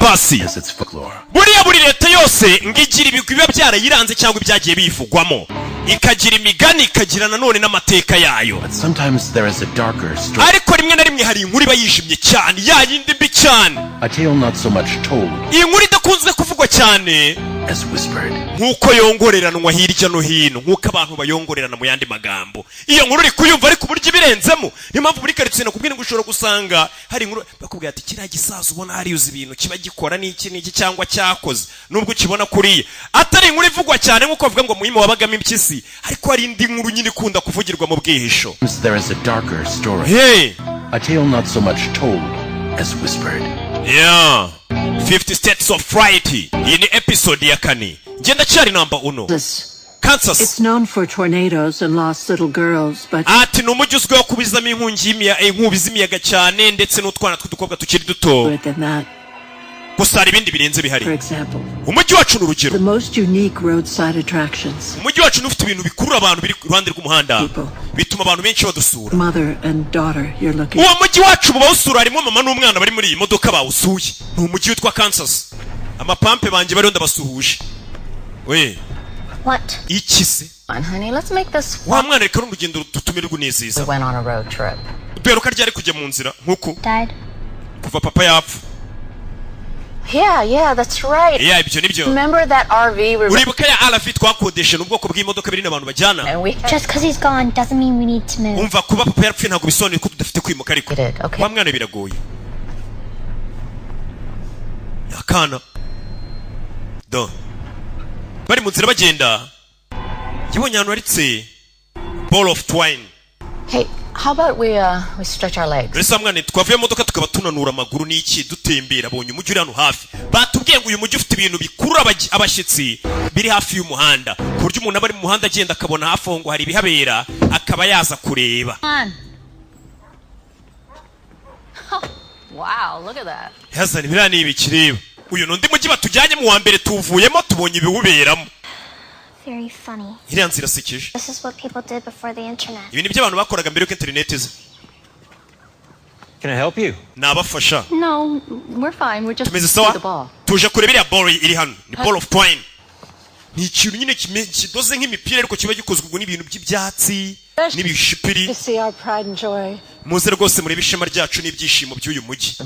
Basi has its folklore. Buriya buri leta yose ngo igira ibigwi biba byarayiranze cyangwa ibyagiye biyivugwamo, ikagira imigani, ikagira nanone n'amateka yayo. But sometimes there is a darker story. Ariko rimwe na rimwe hari inkuru iba yijimye cyane, ya yindi mbi cyane. A tale not so much told Iyi nkuru idakunzwe kuvugwa cyane as whispered. nk'uko yongoreranwa hirya no hino, nk'uko abantu bayongorerana. Mu yandi magambo, iyo nkuru uri kuyumva ariko uburyo ibirenzemo. Niyo mpamvu muri karitsiye nakubwira ngo ushobora gusanga hari inkuru bakubwira ati: "Kiriya gisaza ubona hariya, uzi ibintu kiba gikora n'iki n'iki cyangwa cyakoze," nubwo ukibona kuriya atari inkuru ivugwa cyane nk'uko bavuga ngo muhima wabagamo impyisi, ariko hari indi nkuru nyine ikunda kuvugirwa mu bwihisho. Sometimes there is a darker story. Hey. A tale not so much told as whispered. Yeah. 50 States of Fright. Iyi ni episode ya kane. Ngenda cyari namba uno. Kansas. It's known for tornadoes and lost little girls, but Ati ni umujyi uzwiho kubizamo inkongi inkubi z'imiyaga cyane, ndetse n'utwana tw'udukobwa tukiri duto. than that. Gusa hari ibindi birenze bihari. For example, Umujyi wacu ni urugero. the most unique roadside attractions. Umujyi wacu ni ufite ibintu bikurura abantu biri iruhande rw'umuhanda, bituma abantu benshi badusura. Mother and daughter you're looking Uwo mujyi wacu mu bawusura harimo mama n'umwana bari muri iyi modoka bawusuye. Ni umujyi witwa Kansas. Amapampe banjye bariho, ndabasuhuje we. What? Iki se? On, honey, let's make this. Wa mwana, reka n'urugendo dutume rwunezeza. We went on a road trip. Duheruka ryari kujya mu nzira nk'uku? Died. Kuva papa yapfa. Yeah, that's right. Yeah, ibyo nibyo. Remember that RV we Uribuka ya RV twakodeshe? Ni ubwoko bw'imodoka binini abantu bajyana. Just because he's gone doesn't mean we need to move. Umva, kuba papa yarapfuye ntabwo bisobanuye ko tudafite kwimuka. Ariko wa mwana, biragoye. Akana do bari mu nzira bagenda, yabonye ahantu haritse ball of twine. Hey, how about we stretch our legs? Mbese wa mwana, twavuye mu modoka tukaba tunanura amaguru n'iki, dutembera. Abonye umujyi uri hano hafi. Batubwiye ngo uyu mujyi ufite ibintu bikurura abashyitsi biri hafi y'umuhanda, ku buryo umuntu aba ari mu muhanda agenda akabona hafi aho ngo hari ibihabera, akaba yaza kureba. On. Wow, look at that. Yazana biriya ni ibikireba. Uyu ni undi mujyi batujyanye. Mu wa mbere tuwuvuyemo, tubonye ibiwuberamo. Very funny. Iriya nzira irasekeje. This is what people did before the internet. Ibi ni byo abantu bakoraga mbere y'uko interineti iza. Can I help you? Nabafasha? No, we're fine. We're just Tumeze see the sawa. ball. Tuje kureba iriya ball iri hano. Ni ball of twine, ni ikintu nyine kidoze nk'imipira, ariko kiba gikozwe ubwo n'ibintu by'ibyatsi n'ibishipiri. To see our pride and joy. Muze rwose murebe ishema ryacu n'ibyishimo by'uyu mujyi.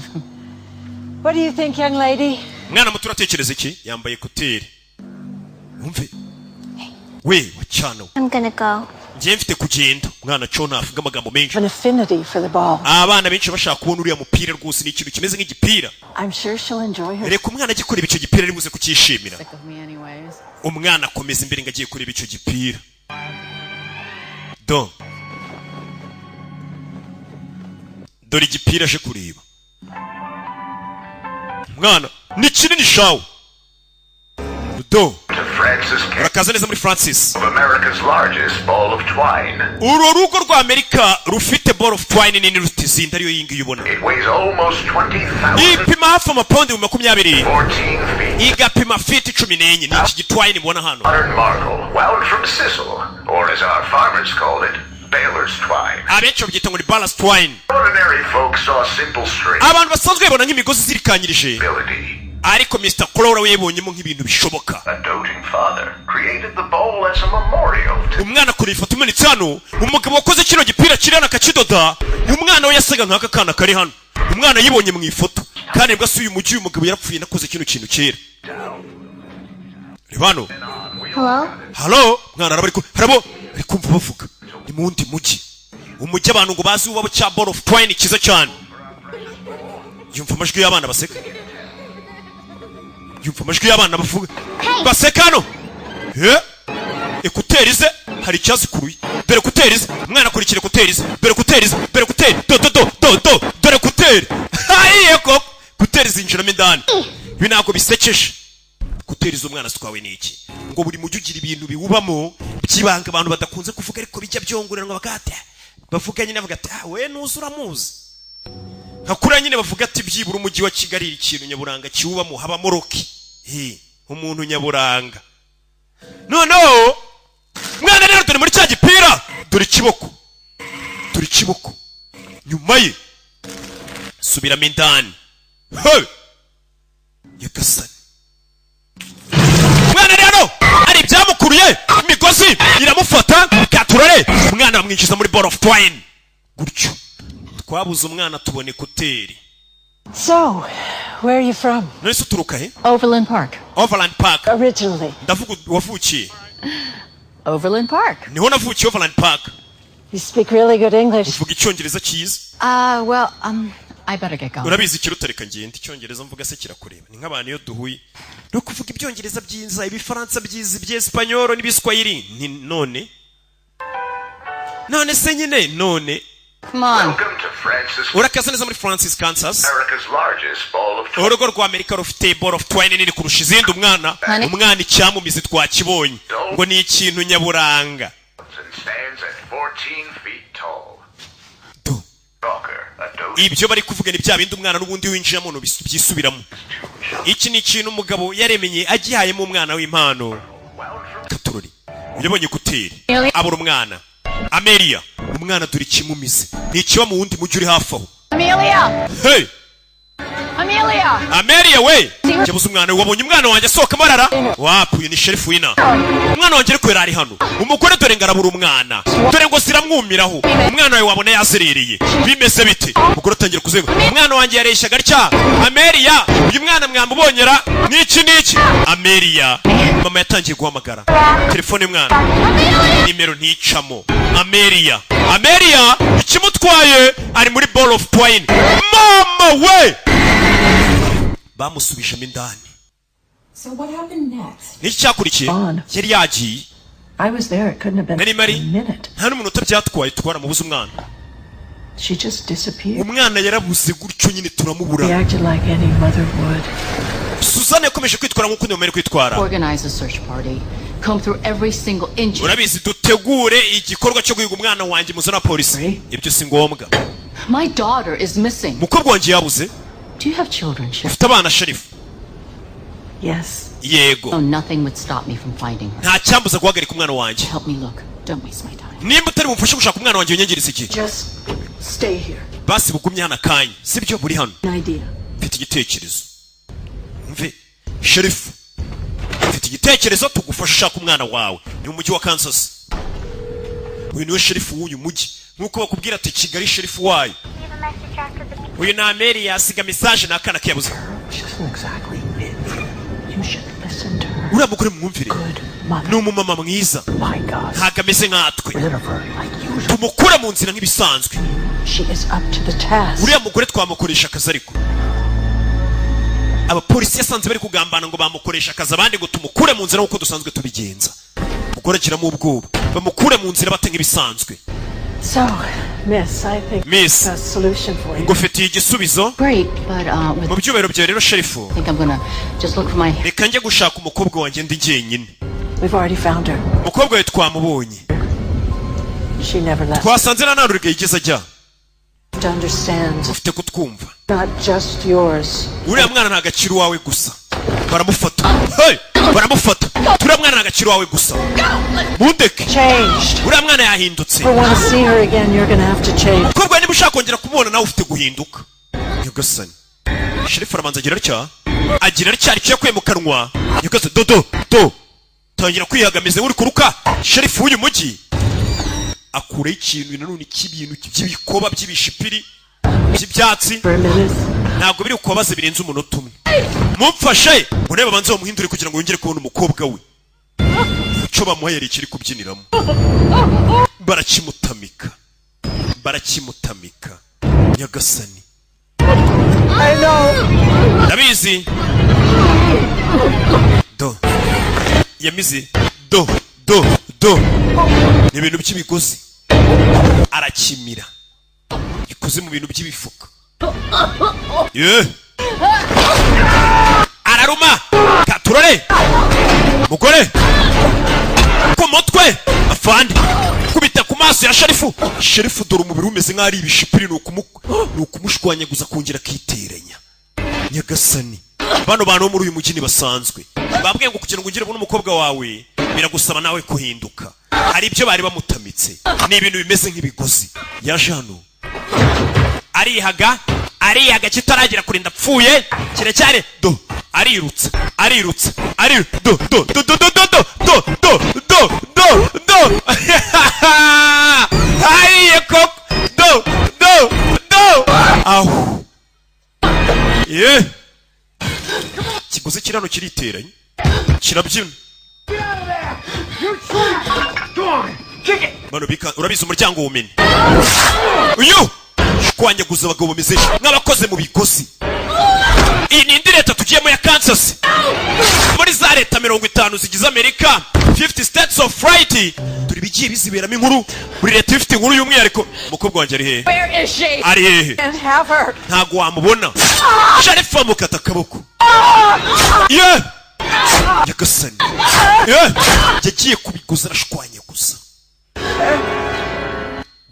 What do you think, young lady? Mwana muto, uratekereza iki? Yambaye écouteurs. Wumve we wacana we. I'm gonna go. Ngiye, mfite kugenda. Mwana co ntavuga amagambo menshi. An affinity for the ball. Abana benshi bashaka kubona uriya mupira rwose, ni ikintu kimeze nk'igipira. I'm sure she'll enjoy her. Reka umwana ajye kureba icyo gipira, ari buze kucyishimira. Sick of me anyways. Umwana akomeza imbere ngo agiye kureba icyo gipira. Do dore igipira aje kureba mwana ni kinini shawe. Do Francis urakaza neza muri Francis of America's largest ball of twine. Uru rugo rwa Amerika rufite ball of twine nini ruta izindi, ariyo iyi ngiyi ubona. It weighs almost 20,000 Ipima hafi amapawundi 20,000, 14 feet. igapima feet 14. Ni iki gitwine mubona hano. Modern marvel, wound from sisal, or as our farmers called it, baler's twine. Abenshi babyita ngo ni baler's twine. Ordinary folks saw simple string. Abantu basanzwe babona nk'imigozi izirikanyirije, ariko Mr Crowley we yabonyemo nk'ibintu bishoboka. A doting father created the bowl as a memorial to Umwana akora ifoto imanitse hano. Umugabo wakoze kino gipira kiri hano akakidoda, umwana we yasaga nk'aka kana kari hano. Umwana yibonye mu ifoto kandi nibwo asuye umujyi. Uyu mugabo yarapfuye, nakoze kino kintu kera. Reba hano. Hello? Halo mwana, araba ariko harabo ari kumva bavuga ni mu wundi mujyi, umujyi abantu ngo bazi ubabo cya ball of twine cyiza cyane. Yumva amajwi y'abana baseka, yumva amajwi y'abana bavuga baseka hano. Écouteurs ze hari icyazikuruye. Dore écouteurs ze. Umwana akurikira écouteurs ze. Dore écouteurs ze, dore écouteurs, do do do do do, dore écouteurs. Hayiye koko, écouteurs zinjiramo indani. Ibi ntabwo bisekeje. Écouteurs z'umwana zitwawe n'iki? Ngo buri mujyi ugira ibintu biwubamo by'ibanga abantu badakunze kuvuga, ariko bijya byongoranwa bakate bavuga nyine, bavuga ati: "Ah, we nuzi uramuzi." Nka kuriya nyine bavuga ati byibura umujyi wa Kigali ikintu nyaburanga kiwubamo habamo Rocky. Umuntu nyaburanga. Noneho mwana rero, dore muri cya gipira, dore ikiboko, dore ikiboko nyuma ye subiramo indani. Hey! Nyagasani, umwana rero ari ibyamukuruye, imigozi iramufata. Katurore, umwana bamwinjiza muri ball of twine gutyo. Twabuze umwana, tubona écouteurs. So, where are you from? None se uturuka he? Overland Park. Overland Park. Originally. Ndavuga wavukiye. Overland Park. Niho navukiye, Overland Park. You speak really good English. Uvuga Icyongereza cyiza. Well, I better get going. Urabizi, ikiruta reka ngende. Icyongereza mvuga se kirakureba? Ni nk'abantu iyo duhuye no kuvuga Ibyongereza byiza, Ibifaransa byiza, Ibyesipanyoro n'Ibiswahili, ni none none se nyine none. Come on. Welcome to Francis, Urakaza neza muri Francis, Kansas, America's largest ball of twine. urugo rwa Amerika rufite ball of twine nini kurusha izindi. Umwana, Honey. umwana icyamumizi twakibonye, ngo ni ikintu nyaburanga. And stands at 14 feet tall. Talker, a dose Ibyo bari kuvuga ni bya bindi umwana n'ubundi winjiramo byisubiramo. Iki ni ikintu umugabo yaremenye agihayemo umwana w'impano. Katurori, yabonye écouteurs, abura umwana Amelia. Umwana dore ikimumize ni ikiba mu wundi mujyi uri hafi aho. Amelia! Hey! Amelia! Amelia we! Yabuze umwana we. Wabonye umwana wanjye asohoka arara wapuye? Ni sheriff wina. Umwana wanjye ariko yari ari hano. Umugore dore ngo arabura umwana, dore ngo ziramwumiraho. Umwana wawe wabona yazerereye, bimeze bite? Umugore atangira kuzenga. Umwana wanjye yareshyaga atya. Amelia, uyu mwana mwamubonyera niki niki? Amelia, mama yatangiye guhamagara telefone y'umwana, nimero nticamo. Amelia, Amelia, ikimutwaye ari muri ball of twine. Mama we, bamusubijemo indani. So what happened next? Niki cyakurikiye? Yari yagiye. I was there. It couldn't have been Nari mari. a minute. Nta n'umunota byatwaye, twaramubuze umwana. She just disappeared. Umwana yarabuze gutyo nyine, turamubura. Reacted like any mother would. Suzanne yakomeje kwitwara nk'uko undi kwitwara. Organize a search party. Comb through every single inch. Urabizi, dutegure igikorwa cyo guhiga umwana wanjye, muzana polisi, ibyo si ngombwa. My daughter is missing. Umukobwa wanjye yabuze. Do you have children, Sheriff? Ufite abana, sheriff? Yes. Yego. Oh, nothing would stop me from finding her. Nta cyambuza guhagarika umwana wanjye. Help me look. Don't waste my time. Nimba utari bumfashe gushaka umwana wanjye, winyangiriza igihe. Just stay here. Basi bugumye hano akanya, sibyo? Buri hano. An idea. Mfite igitekerezo. Mve sheriff, mfite igitekerezo, tugufasha ushaka umwana wawe. Ni mu mujyi wa Kansas. Uyu niwe sheriff w'uyu mujyi, nk'uko bakubwira ati Kigali sheriff wayo. Uyu ni Ameri, yasiga message ni akana kiyabuze. She doesn't exactly fit. You should listen to her. Uriya mugore mwumvire, ni umumama mwiza, My God. ntabwo ameze nkatwe. Rid of her like usual. Tumukure mu nzira nk'ibisanzwe. She is up to the task. Uriya mugore twamukoresha akazi, ariko abapolisi yasanze bari kugambana ngo bamukoresha akazi, abandi ngo tumukure mu nzira nk'uko dusanzwe tubigenza. Umugore agiramo ubwoba, bamukure mu nzira bate nk'ibisanzwe? So, Miss, I think Miss. a solution for you. Ngufitiye igisubizo. Great, but with Mu byubahiro byawe rero, sheriff, I think I'm gonna just look for my reka njye gushaka umukobwa wanjye ndi jyenyine. We've already found her. Umukobwa wawe twamubonye. She never left. Twasanze nta ntarurega yigeze ajya. To understand, Ufite kutwumva. not just yours. Uriya mwana ntabwo akiri uwawe gusa. Baramufata, hey! Baramufata. Uriya mwana ntabwo akiri uwawe gusa, mundeke. Changed. Uriya mwana yahindutse. If you want to see her again, you're gonna have to change. Umukobwa, niba ushaka kongera kumubona, nawe ufite guhinduka. Nyagasani, sheriff arabanza agira atya, agira atya, icyo yakuye mu kanwa. Nyagasani, do do do, tangira kwihagameze nk'uri kuruka. Sheriff w'uyu mujyi akuraho ikintu nanone cy'ibintu by'ibikoba by'ibishipiri by'ibyatsi. For a minute. Ntabwo biri kubabaza birenze umunota umwe. Mumfashe ngo nawe babanze bamuhindure kugira ngo yongere kubona umukobwa we. Icyo bamuhaye yari ikiri kubyiniramo, barakimutamika, barakimutamika. Nyagasani. I know. Ndabizi, do yamize, do do do, ni ibintu by'imigozi arakimira, bikoze mu bintu by'ibifuka. Ye araruma katurore mugore ku mutwe, afande kubita ku maso ya sheriff. Sheriff dore umubiri umeze nk'aho ari ibishipiri, ni ukumushwanyaguza kongera akiteranya. Nyagasani, bano bantu bo muri uyu mujyi basanzwe babwiye ngo kugira ngo ugire ubone umukobwa wawe biragusaba nawe kuhinduka. Hari ibyo bari bamutamitse, ni ibintu bimeze nk'ibigozi. Yaje hano arihaga, arihaga, kitaragera kurinda apfuye kiracyari do. Arirutse, arirutse, ari do do do do do do do do do do do do. Ayiye koko! Do do do, aho ye kiguzi kirano kiriteranye, kirabyina. Bano bika, urabizi umuryango wumene uyu shwanyaguza. Abagabo bameze nk'abakoze mu bigozi. Iyi ni indi leta tugiyemo ya Kansas, muri za leta 50 zigize Amerika, 50 States of Fright. Turi bigiye biziberamo inkuru, buri leta ifite inkuru y'umwihariko. Umukobwa wanjye ari hehe? Where is she? Ari hehe? Can't have her. Ntabwo wamubona. Sharifa amukata akaboko. Ye nyagasani ye! Yagiye kubiguza, arashwanyaguza.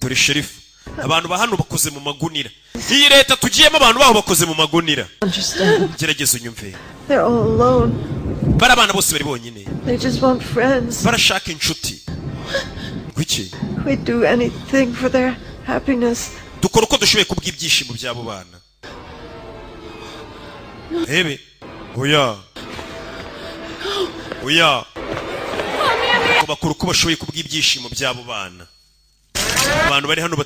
Dore sherifu, abantu ba hano bakoze mu magunira. Iyi leta tugiyemo, abantu baho bakoze mu magunira. Understand. Gerageza unyumve. They're all alone. Bari abana bose bari bonyine. They just want friends. Barashaka inshuti. Ngwiki? We'd do anything for their happiness. Dukora uko dushoboye kubw'ibyishimo by'abo bana. Rebe, oya oya, ngo bakora uko bashoboye kubw'ibyishimo by'abo bana. Abantu bari hano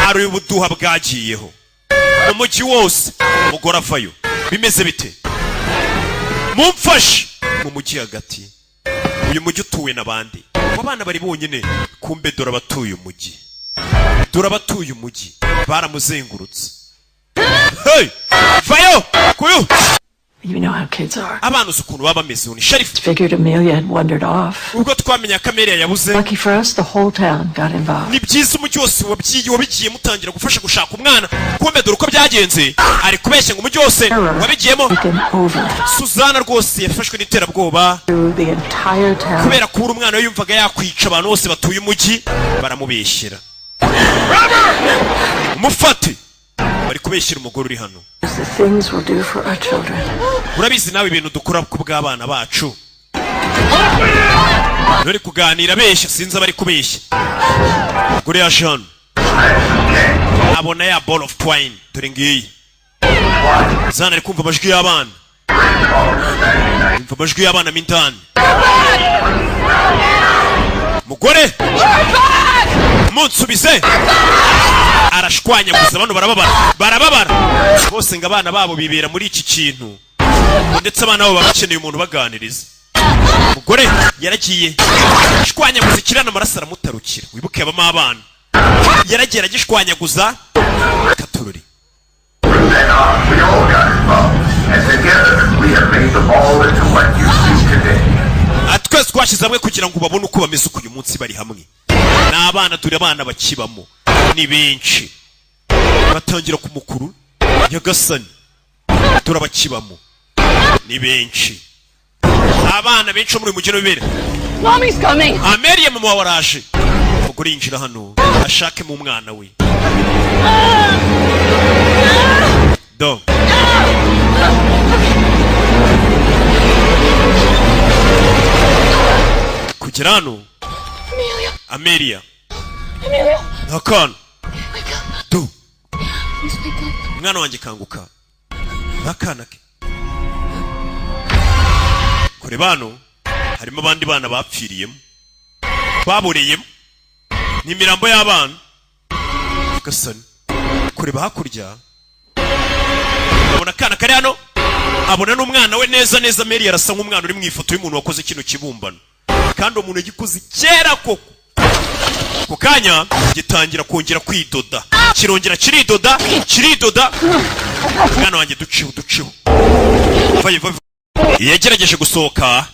hari ubuduha bwagiyeho mu mujyi wose. Umugore avayo, bimeze bite? Mumfashe mu mujyi hagati. Uyu mujyi utuwe n'abandi, abo bana bari bonyine. Kumbe dore abatuye umujyi, dore abatuye umujyi baramuzengurutse. Hey! Vayo kuyu. You know how kids are. Abana uzi ukuntu baba bameze. Ni sheriff. Figured Amelia had wandered off. Ubwo twamenya ko Amelia yabuze. Lucky for us, the whole town got involved. Ni byiza, umujyi wose wabyiye, wabigiye mutangira gufasha gushaka umwana. Kumbe dore uko byagenze, ari kubeshya ngo umujyi wose wabigiyemo. Taken over Suzana rwose yafashwe n'iterabwoba through the entire town. kubera kubura umwana we, yumvaga yakwica abantu bose batuye umujyi. Baramubeshyera, umufate. Bari kubeshyira umugore uri hano. The things we'll do for our children. Urabizi nawe ibintu dukora ku bw'abana bacu. Nturi kuganira abeshya, sinzi abari kubeshya. Umugore yaje hano, abona ya ball of twine. Dore ngiyi. Zana ari kumva amajwi y'abana, yumva amajwi y'abana mo indani. Mugore, munsubize! Arashwanyaguza bano, barababara, barababara bose. Ngo abana babo bibera muri iki kintu, ndetse abana babo baba bakeneye umuntu ubaganiriza. Umugore yaragiye ashwanyaguza ikirana, amaraso aramutarukira. Wibuke habamo abana. Yaragiye aragishwanyaguza katururi. Then on, we all got involved, and together we have made them all into what you see today. Ati twese twashyize hamwe kugira ngo babone uko bameze uko uyu munsi bari hamwe. Ni abana, dore abana bakibamo ni benshi. Batangira kumukuru. Nyagasani, dore abakibamo ni benshi, abana benshi bo muri uyu mujyi w'ibere. Mommy's coming. Amelia, mama wawe araje. Umugore yinjira hano ashakemo umwana we. Do kugera hano. Amelia. Amelia. Amelia. Ntakana. Wake up. Do. Please wake up. Umwana wanjye, kanguka. N'akana ke kure. Bano harimo abandi bana bapfiriyemo, baboreyemo, ni imirambo y'abana gasani. Kureba hakurya, abona akana kari hano, abona n'umwana we neza neza. Mary arasa nk'umwana uri mu ifoto y'umuntu wakoze kino kibumbano, kandi uwo muntu yagikoze kera koko. Ako kanya gitangira kongera kwidoda, kirongera kiridoda, kiridoda. Mwana wanjye, duciho, duciho, vayo vayo. Yagerageje gusohoka,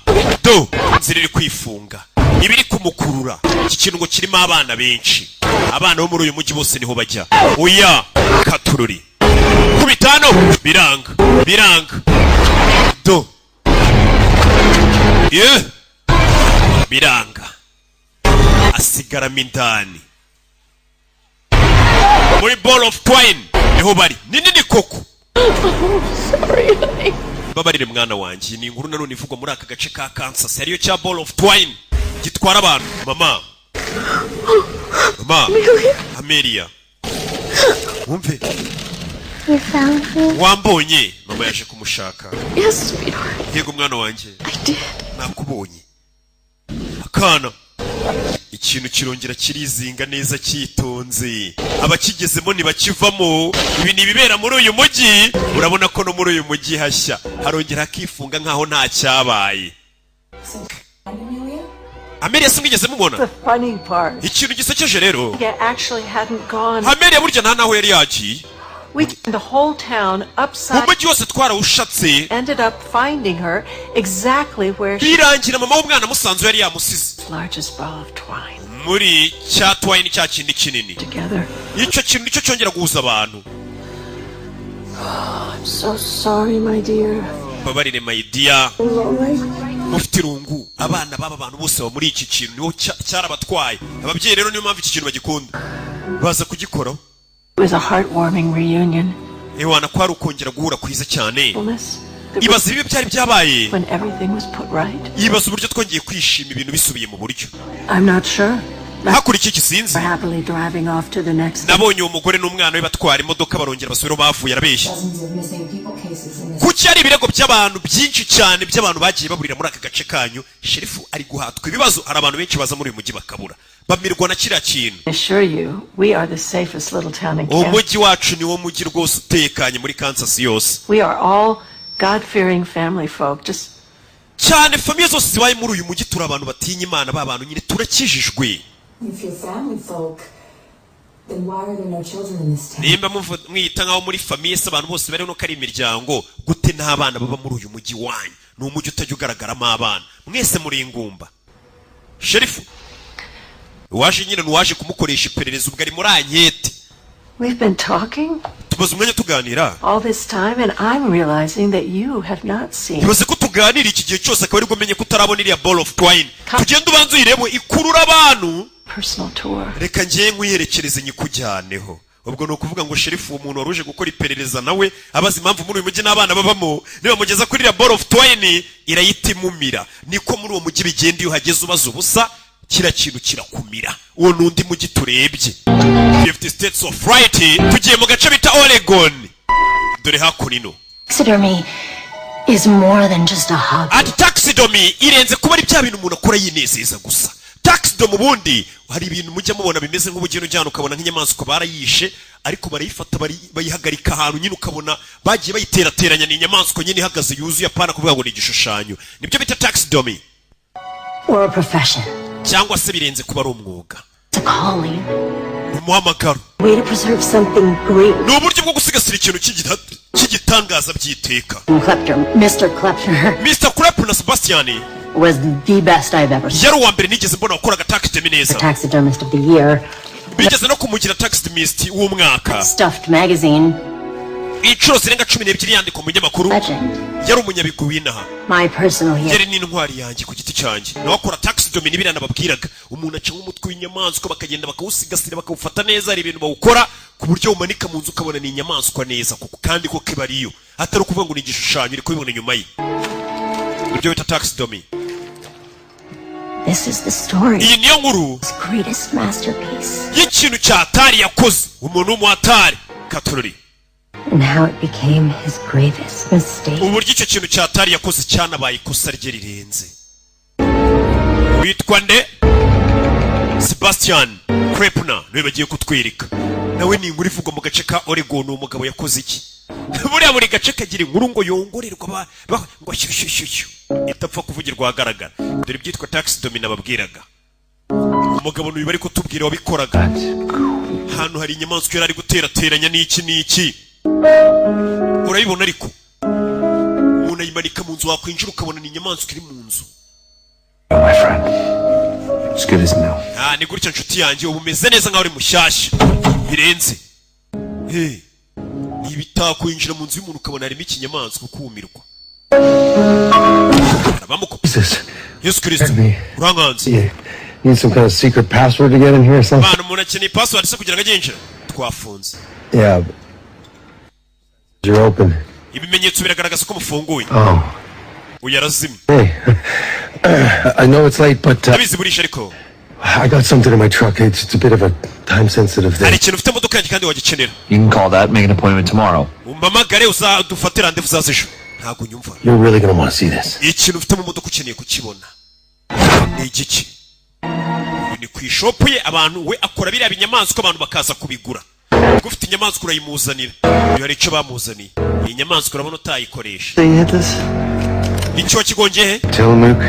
do inzira iri kwifunga, iba iri kumukurura. Iki kintu ngo kirimo abana benshi, abana bo muri uyu mujyi bose niho bajya. Oya katururi, kubita hano biranga, biranga. Do ye biranga, asigaramo indani muri ball of twine. Niho bari, ni nini koko. Sorry, honey. Babarire mwana wanjye. Ni inkuru nanone ivugwa muri aka gace ka Kansas, ariyo cya ball of twine gitwara abantu. Mama, mama. Amelia. Amelia, wumve. You found me? Wambonye? Mama yaje kumushaka. Yes, sweetheart. Yego, mwana wanjye. I did. Nakubonye. Akana, ikintu kirongera kirizinga neza cyitonze, abakigezemo ntibakivamo. Ibi ni ibibera muri uyu mujyi. Urabona ko no muri uyu mujyi hashya, harongera hakifunga nkaho nta cyabaye. Amelia se mwigeze mubona? The funny part. Ikintu gisekeje rero, I actually hadn't gone. Amelia burya nta naho yari yagiye. We turned the whole town upside. Umujyi wose twarawushatse. Ended up finding her exactly where she. Birangira mama w'umwana musanze yari yamusize. Largest ball of twine. Muri cya twine, cya kindi kinini. Together. Icyo kintu nicyo cyongera guhuza abantu. I'm so sorry, my dear. Mbabarire, my dear. Lonely. Mufite irungu. Abana b'aba bantu bose baba muri iki kintu, niho cyarabatwaye. Ababyeyi rero niyo mpamvu iki kintu bagikunda, baza kugikoraho. It was a heartwarming reunion. Ewana, ko ari ukongera guhura kwiza cyane. Fullness. Ibaza ibibi byari byabaye. When everything was put right. Ibaza uburyo twongeye kwishima ibintu bisubiye mu buryo. I'm not sure. Hakurikiye iki sinzi. We're happily driving off to the next. Nabonye uwo mugore n'umwana we batwara imodoka, barongera basubira aho bavuye. Arabeshya. Dozens of missing people cases in this. Kuki hari ibirego by'abantu byinshi cyane by'abantu bagiye baburira muri aka gace kanyu? Sheriff ari guhatwa ibibazo. Hari abantu benshi baza muri uyu mujyi bakabura, bamirwa na kiriya kintu. I assure you, we are the safest little town in Kansas. Umujyi wacu niwo mujyi rwose utekanye muri Kansas yose. We are all God-fearing family folk. Just Cyane, famille zose zibaye muri uyu mujyi, turi abantu batinya Imana, ba bantu nyine turakijijwe. If you're family folk, then why are there no children in this town? Nimba mwita nk'aho muri famille se abantu bose bariho nuko ari imiryango, gute nta bana baba muri uyu mujyi wanyu? Ni umujyi utajya ugaragaramo abana, mwese muri ingumba. Sheriff uwaje nyine ni uwaje kumukoresha iperereza, ubwo ari muri enquête. We've been talking Tumaze umwanya tuganira. all this time, and I'm realizing that you have not seen. Ibaze ko tuganira iki gihe cyose, akaba aribwo menye ko utarabona iriya ball of twine. Tugende ubanze uyirebe, ikurura abantu. Personal tour. Reka ngiye nkwiyerekereze, nyikujyaneho. Ubwo ni ukuvuga ngo sheriff, uwo muntu wari uje gukora iperereza, nawe abaza impamvu muri uyu mujyi n'abana babamo, nibamugeza kuri iriya ball of twine irayita imumira. Niko muri uwo mujyi bigenda, iyo uhageze ubaza ubusa, kiriya kintu kirakumira. Uwo ni undi mujyi turebye, 50 States of Fright. Tugiye mu gace bita Oregon. Dore hakuno. Taxidermy is more than just a hobby. Ati taxidermy irenze kuba ari bya bintu umuntu akora yinezeza gusa. Taxidermy ubundi hari ibintu mujya mubona bimeze nk'ubugeni, ujyana ukabona nk'inyamaswa barayishe, ariko barayifata bayihagarika ahantu nyine, ukabona bagiye bayiterateranya, ni inyamaswa nyine ihagaze yuzuye, apana kuvuga ngo ni igishushanyo. Nibyo bita taxidermy. Or a profession. Cyangwa se birenze kuba ari umwuga. It's a calling. Ni umuhamagaro. Way to preserve something great. Ni uburyo bwo gusigasira ikintu cy'igitangaza by'iteka. Klepter, Mr. Klepter, Mr. Klepner na Sebastian was the best I've ever seen. yari uwa mbere nigeze mbona wakoraga taxidermy neza. Taxidermist of the year. Bigeze no kumugira taxidermist w'umwaka. Stuffed magazine. Inshuro zirenga 12 yandikwa mu binyamakuru. Yari umunyabigwi w'inaha. My personal hero. Yari n'intwari yanjye ku giti cyanjye. Nawe akora taxidermy n'ibiriya nababwiraga, umuntu aca nk'umutwe w'inyamaswa, bakagenda bakawusigasira, bakawufata neza. Hari ibintu bawukora ku buryo umanika mu nzu ukabona ni inyamaswa neza kuko kandi ko kiba ariyo, atari ukuvuga ngo ni igishushanyo. Uri kubibona inyuma ye, ibyo bita taxidermy. This is the story. Iyi niyo nkuru His greatest masterpiece. y'ikintu cya atari yakoze, umuntu w'umuhatari katorori. And how it became his gravest mistake. Uburyo icyo kintu cya atari yakoze cyanabaye ikosa rye rirenze. Witwa nde? Sebastian Krepner niwe bagiye kutwereka. Nawe ni inkuru ivugwa mu gace ka Oregon. Uwo mugabo yakoze iki? Buriya buri gace kagira inkuru ngo yongorerwa ngo shyushyushyushyu, itapfa kuvugirwa ahagaragara. Dore ibyitwa taxidermy nababwiraga. Umugabo n'uyu bari kutubwira wabikoraga. Hano hari inyamaswa yari ari guterateranya n'iki n'iki, urayibona, ariko umuntu ayimanika mu nzu, wakwinjira ukabona ni inyamaswa iri mu nzu. My friend. It's good as new. Ah, ni gutya nshuti yanjye, ubu umeze neza nkaho uri mushyashya birenze. Hey, ni ibitakwinjira mu nzu y'umuntu ukabona harimo ikinyamaswa, ukumirwa. Arabamuko. Jesus. Yesu Kirisito, urankanze. You need some kind of secret password to get in here or something? Abantu, umuntu akeneye password se kugira ngo ajye yinjira? Twafunze. Yeah. You're open. Ibimenyetso biragaragaza ko mufunguye. Oh. Uyu arazimye. Hey. I know it's late, but Ndabizi burije, ariko I got something in my truck. It's a bit of a time sensitive Hari thing. Ikintu ufite mu modoka yanjye kandi wagikenera. You can call that, make an appointment tomorrow. Umpamagare, uzadufate rendez-vous, uzaza ejo. Ntabwo unyumva. You're really gonna want to see this. Ikintu ufite mu modoka ukeneye kukibona ni igiki? Uyu ni ku ishop ye, abantu we akora biriya binyamaswa, abantu bakaza kubigura. Ubwo ufite inyamaswa urayimuzanira. Uyu hari icyo bamuzaniye. Iyi nyamaswa urabona utayikoresha. They hit this? Icyo wakigongeye he? Tillamook.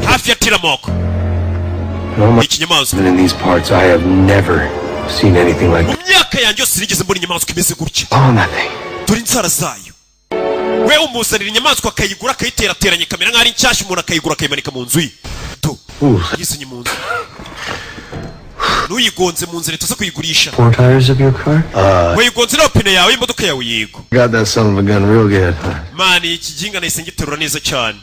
Hafi ya Tillamook. In all my Ikinyamaswa. living in these parts, I have never seen anything like Mu myaka yanjye yose sinigeze mbona inyamaswa imeze gutya. On that thing. Dore inzara zayo. We umuzanira inyamaswa akayigura, akayiterateranya, ikamera nk'aho ari nshyashya, umuntu akayigura akayimanika mu nzu ye. Do yizinye mu nzu, n'uyigonze mu nzira tuza kuyigurisha. Four tires of your car? Wayigonze n'amapine yawe y'imodoka yawe? Yego. Got that son of a gun real good. Man, iki ginga nahise ngiterura neza cyane.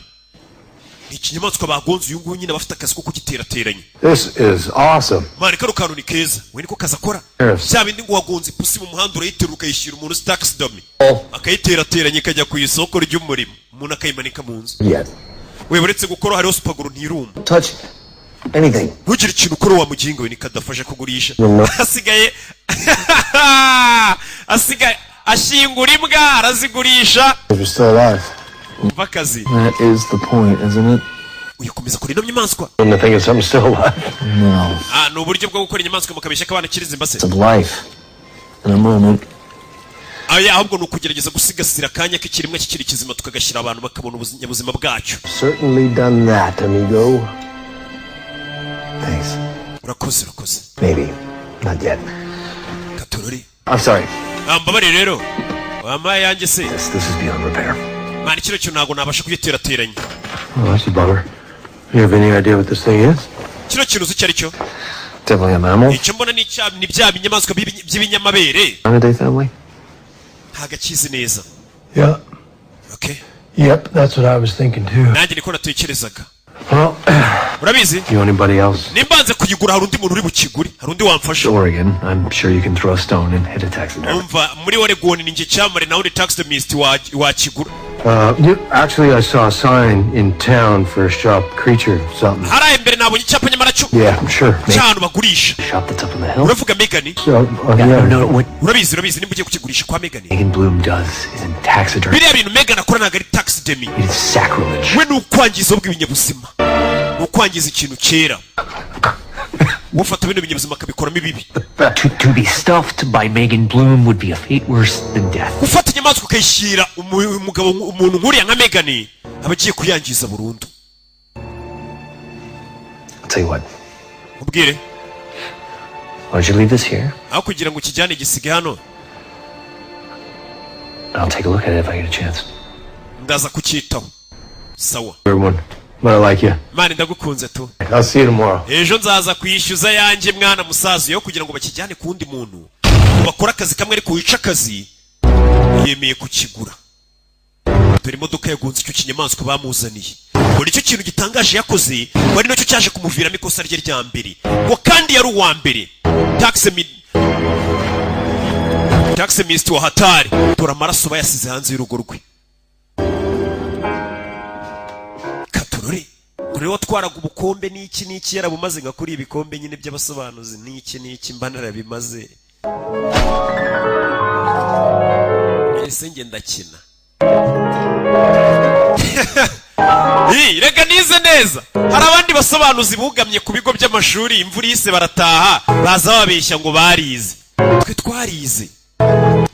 Ni ikinyamaswa bagonze. Uyu nguyu nyine aba afite akazi ko kugiterateranya. This is awesome. Man, kano kantu ni keza. We niko kazi akora. Yes. Bya bindi ngo wagonze ipusi mu muhanda, urayiterura ukayishyira umuntu uzi taxidermy, akayiterateranya ikajya ku isoko ry'umurimo, umuntu akayimanika mu nzu. Yet. We uretse gukora hariho super glue, ntiruma. Touch anything. Ntugire ikintu ukora wa mugingo we. Nikadafasha kugurisha. No. Asigaye ashyingura imbwa, arazigurisha. If you're still alive. Umva akazi. That is the point, isn't it? Uyakomeza kuri ino nyamaswa. And to think of something still alive. No. Ah, ni uburyo bwo gukora inyamaswa mukabeshya ko abana kirizimba se. It's of life. In a moment. Aya ahubwo ni ukugerageza gusigasira akanya k'ikiremwa kikiri kizima, tukagashyira abantu bakabona ubuzima bwacyo. Certainly done that, amigo. Thanks. Urakoze, urakoze. Maybe. Not yet. Katorori. I'm sorry. Ah, mbabarire rero, wampaye yanjye se. This is beyond repair. Man, kino kintu ntabwo nabasha kugiterateranya. Oh, that's a bummer. You have any idea what this thing is? Kino kintu uzi icyo ari cyo? Definitely a mammal. Icyo mbona ni bya binyamaswa by'ibinyamabere. Canidae family? Ntabwo akizi neza. Yeah. Okay. Yep, that's what I was thinking too. Nanjye niko natekerezaga. Well, Urabizi, you anybody else? Nimbanze kuyigura hari undi muntu uri bukigure, hari undi wamfasha. Oregon. I'm sure you can throw a stone and hit a taxidermist. Umva, muri Oregon ni njye cyamare, nawe uri taxidermist wakigura. You, actually, I saw a sign in town for a shop creature something. Hariya imbere nabonye icyapa nyamara cyo Yeah, I'm sure. cy'ahantu bagurisha. Shop that's up on the hill. Uravuga Megan? So, yeah. No, what Urabizi, urabizi, nimba ugiye kukigurisha kwa Megan. Megan Bloom does isn't taxidermy. Biriya bintu Megan akora ntabwo ari taxidermy. It is sacrilege. We ni ukwangiza bw'ibinyabuzima, ni ukwangiza ikintu cyera. Ufata bino binyabuzima akabikoramo ibibi. To be stuffed by Megan Bloom would be a fate worse than death. Gufata inyamaswa ukayishyira umugabo, umuntu nk'uriya nka Megan, aba agiye kuyangiza burundu. I'll tell you what. Ubwire. Why don't you leave this here? Aho kugira ngo ukijyane, gisige hano. I'll take a look at it if I get a chance. Ndaza kucyitaho, sawa. Weird one. But I like you. Man, ndagukunze tu. I'll see you tomorrow. Ejo nzaza kwishyuza yanjye mwana musaza. Yo kugira ngo bakijyane ku wundi muntu bakore akazi kamwe, ariko wica akazi yemeye kukigura. Dore imodoka yagonze icyo kinyamaswa bamuzaniye. Ngo nicyo kintu gitangaje yakoze, ngo ari nacyo cyaje kumuviramo ikosa rye rya mbere, ngo kandi yari uwa mbere taxidermist wa hatari. Dore amaraso bayasize hanze y'urugo rwe. Katurore dore watwaraga ubukombe n'iki n'iki, yarabumaze nka kuri ibikombe nyine by'abasobanuzi n'iki n'iki, mba narabimaze. Ese njye ndakina? Ii, reka nize neza. Hari abandi basobanuzi bugamye ku bigo by'amashuri, imvura ihise barataha, baza babeshya ngo barize. Twe twarize.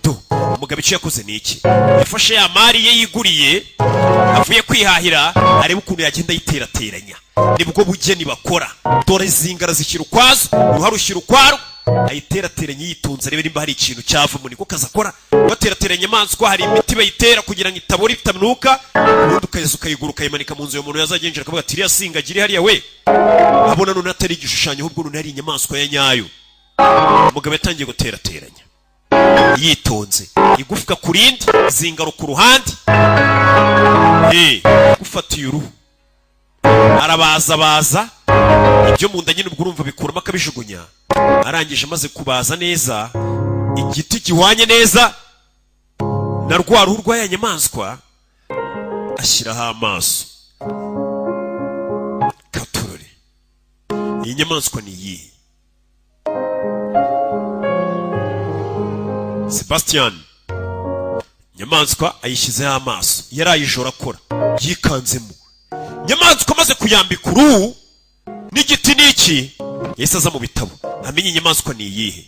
Do umugabo icyo yakoze ni iki? Yafashe ya mari ye yiguriye avuye kwihahira, areba ukuntu yagenda ayiterateranya. Nibwo bugeni bakora. Dore zingara zishyira ukwazo, uruhare ushyira ukwarwo, ayiterateranya yitonze, arebe nimba hari ikintu cyavamo. Niko kazi akora, baterateranya inyamaswa. Hari imiti bayitera kugira ngo itabora, itanuka, ubundi ukaza ukayigura, ukayimanika mu nzu. Uyu muntu yazajya yinjira akavuga ati: "Iriya singagira iri hariya." We abona none atari igishushanyo, ahubwo none ari inyamaswa ya nyayo. Umugabo yatangiye guterateranya yitonze, igufwa ku rindi, zingaro ku ruhande. Gufatiye uruhu, arabazabaza ibyo mu nda nyine, ubwo urumva bikuramo akabijugunya. Arangije, amaze kubaza neza igiti gihwanye neza na rwa ruhu rwa ya nyamaswa, ashyiraho amaso. Katurore Iyi nyamaswa ni iyihe? Sebastian inyamaswa ayishyizeho amaso, yaraye ijoro akora, yikanzemo inyamaswa amaze kuyambika uruhu n'igiti n'iki, yahise aza mu bitabo amenye inyamaswa ni iyihe.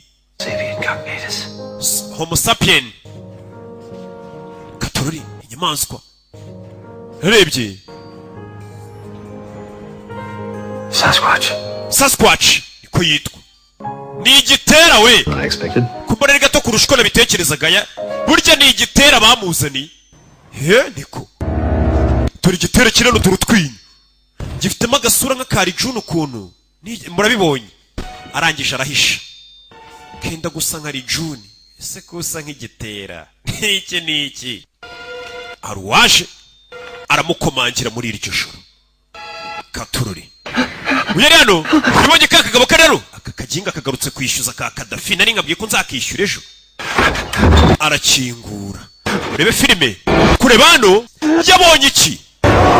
Homo sapien katorori. Inyamaswa yarebye. Sasquatch. Sasquatch niko yitwa, ni igitera we. Unexpected. Kumbona ari gato kurusha uko nabitekerezaga ya burya ni igitera bamuzaniye. He, niko dore igitera kinini, dore utwinyo, gifitemo agasura nk'akari june ukuntu. Murabibonye, arangije arahisha, kenda gusa nka rijuni. Ese ko usa nk'igitera, iki ni iki? Hari uwaje aramukomangira muri iryo joro. Katururi uyu ari hano, ubonye ka kagabo kari hano, aka kaginga kagarutse kwishyuza ka Kadafi nari nkabwiye ko nzakishyura ejo. Arakingura, urebe filime. Kureba hano yabonye iki?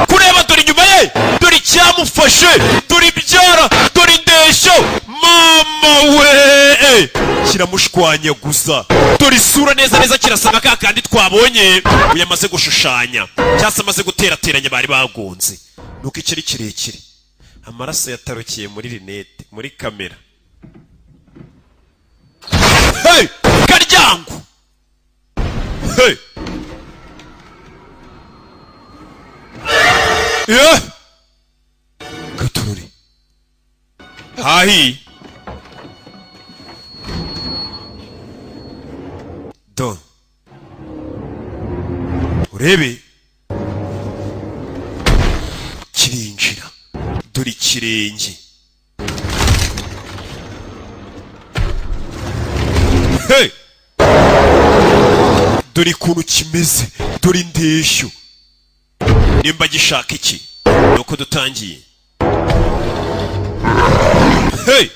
Kureba, dore inyuma ye, dore icyamufashe, dore ibyara, dore indeshyo, mama we, kiramushwanyaguza. Dore isura neza neza kirasa nka ka kandi twabonye uyu amaze gushushanya cyangwa se amaze guterateranya bari bagonze, nuko ikiri kirekire, amaraso yatarukiye muri rinete, muri kamera. Hey! Karyango, hey! Yeah! Gatururi hahi do, urebe kirinjira, dore ikirenge. Hey! Dore ukuntu kimeze, dore indeshyo. Nimba gishaka iki? Nuko dutangiye. Hey!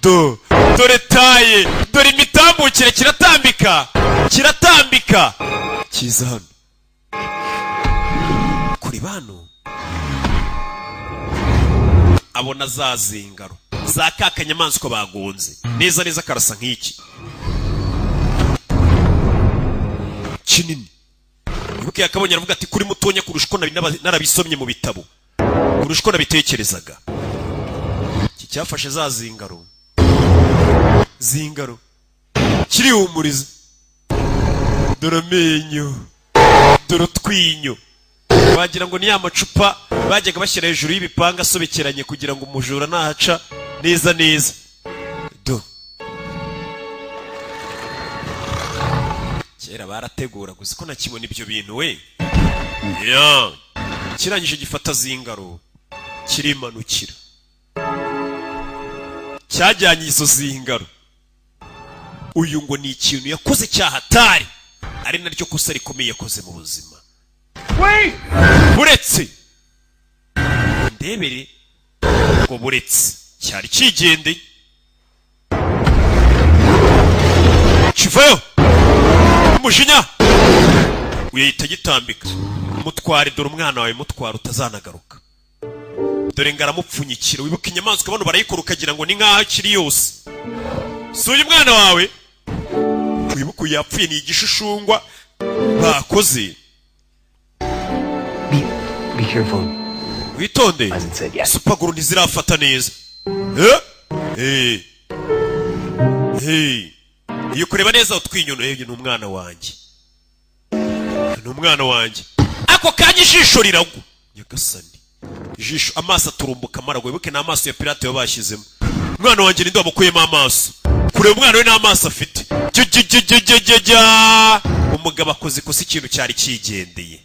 Do dore taye, dore imitambukire, kiratambika, kiratambika, kiza hano kuri bano, abona za zingaro za ka kanyamaswa bagonze neza neza, karasa nk'iki kinini. Ibuke yakabonye aravuga ati kuri mutonya kurusha uko narabisomye mu bitabo, kurusha uko nabitekerezaga. Iki cyafashe za zingaro, zingaro kirihumuriza, dore amenyo, dore utwinyo, wagira ngo ni ya macupa bajyaga bashyira hejuru y'ibipanga asobekeranye kugira ngo umujura nahaca neza neza. Do kera barategura gusa ko nakibona ibyo bintu we ya. Kirangije gifata zingaro kirimanukira, cyajyanye izo zingaro. Uyu ngo ni ikintu yakoze cyahatari, ari naryo kosa rikomeye yakoze mu buzima. Buretse ndebere ngo buretse cyari kigendeye kivayo umujinya uyahita gitambika, mutware dore umwana wawe, mutware utazanagaruka. Dore ngaramupfunyikira. Wibuka inyamaswa bano barayikora ukagira ngo ni nkaho kiri yose. Si uyu mwana wawe, wibuka uyu yapfuye ni igishushungwa bakoze. Be careful. Witonde, supaguru ntizirafata neza. Iyo kureba neza utwinyono, ni umwana wanjye, ni umwana wanjye. Ako kanya ijisho riragwa, nyagasani, ijisho, amaso aturumbuka amaragwa. Wibuke n'amaso ya pirate bashyizemo. Umwana wanjye ninde wamukuyemo amaso? Kureba umwana we n'amaso afite. Umugabo akoze ikosa, ikintu cyari kigendeye.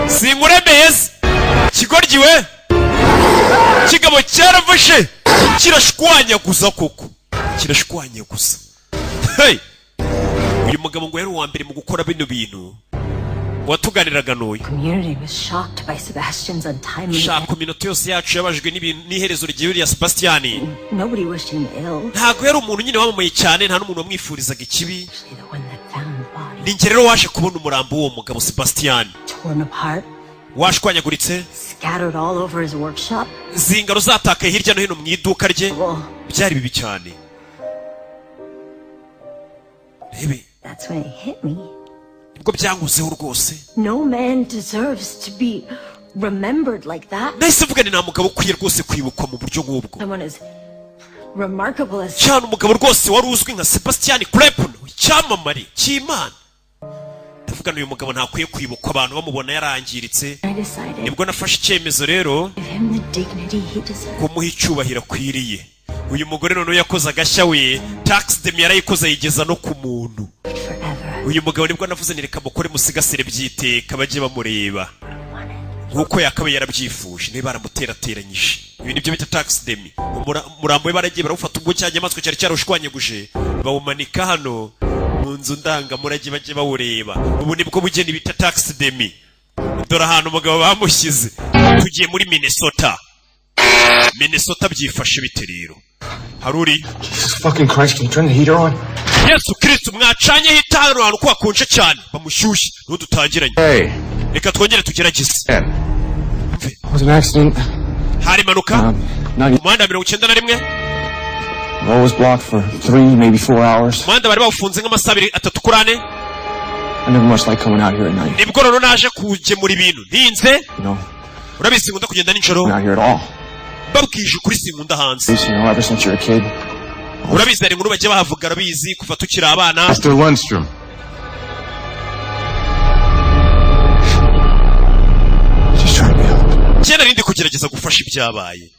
Sinkuremeye se kigoryi we, kigabo cyaravashe kirashwanyaguza koko, kirashwanyaguza. Hey! Uyu mugabo ngo yari uwa mbere mu gukora bino bintu watuganiraga n'uyu. Community was shocked by Sebastian's untimely Shaka iminota yose yacu yabajwe n'iherezo ry'uriya Sebastian. Nobody wished him ill. Ntabwo yari umuntu nyine wamamaye cyane, nta n'umuntu wamwifurizaga ikibi. Ni njye rero waje kubona umurambo w'uwo mugabo Sebastian Torn apart. Washwanyaguritse. Scattered all over his workshop. Zingaro zatakaye hirya no hino mu iduka rye. Byari bibi cyane, rebe. That's when it hit me. Nibwo byankuzeho rwose. No man deserves to be remembered like that. Nahise mvuga ni nta mugabo ukwiye rwose kwibukwa mu buryo nk'ubwo. Someone as remarkable as Cyane, umugabo rwose wari uzwi nka Sebastian Klepon, icyamamare cy'Imana. Ndavuga uyu mugabo ntakwiye kwibukwa abantu bamubona yarangiritse. I decided Nibwo nafashe icyemezo rero give him the dignity he deserves. kumuha icyubahiro akwiriye. Uyu mugore noneho yakoze agashya we, taxidermy yarayikoze, ayigeza no ku muntu. Uyu mugabo nibwo navuze ni reka mukore musigasire byiteka, bajye bamureba nk'uko yakabaye yarabyifuje. Niba baramuterateranyije, ibi nibyo bita taxidermy. Umurambo we baragiye barawufata, ubwo cya nyamaswa cyari cyarushwanyaguje, bawumanika hano mu nzu ndangamurage, bajye bawureba. Ubu nibwo bugeni bita taxidermy. Dore ahantu umugabo bamushyize. Tugiye muri Minnesota. Minnesota byifashe bite rero? Hari uri? Jesus fucking Christ, can you turn the heater on? Yesu Kristu, mwacanyeho itanu ahantu ko hakonje cyane, bamushyushye n'udutangiranye. Hey. Reka twongere tugerageze. It was an accident. Hari impanuka 90 umuhanda wa 91. Road was blocked for 3, maybe 4 hours. Umuhanda bari bawufunze nk'amasaha 2, 3 kuri 4. I never much like coming out here at night. Nibwo rero naje kugemura ibintu ntinze. You know, Urabizi sinkunda kugenda nijoro. not here at all. Babwije ukuri, sinkunda hanze. Ever since you were a kid. Urabizi hari inkuru bajya bahavuga, urabizi, kuva tukiri abana. Mr. Lundstrom. Just trying to help. Kera nari ndi kugerageza gufasha ibyabaye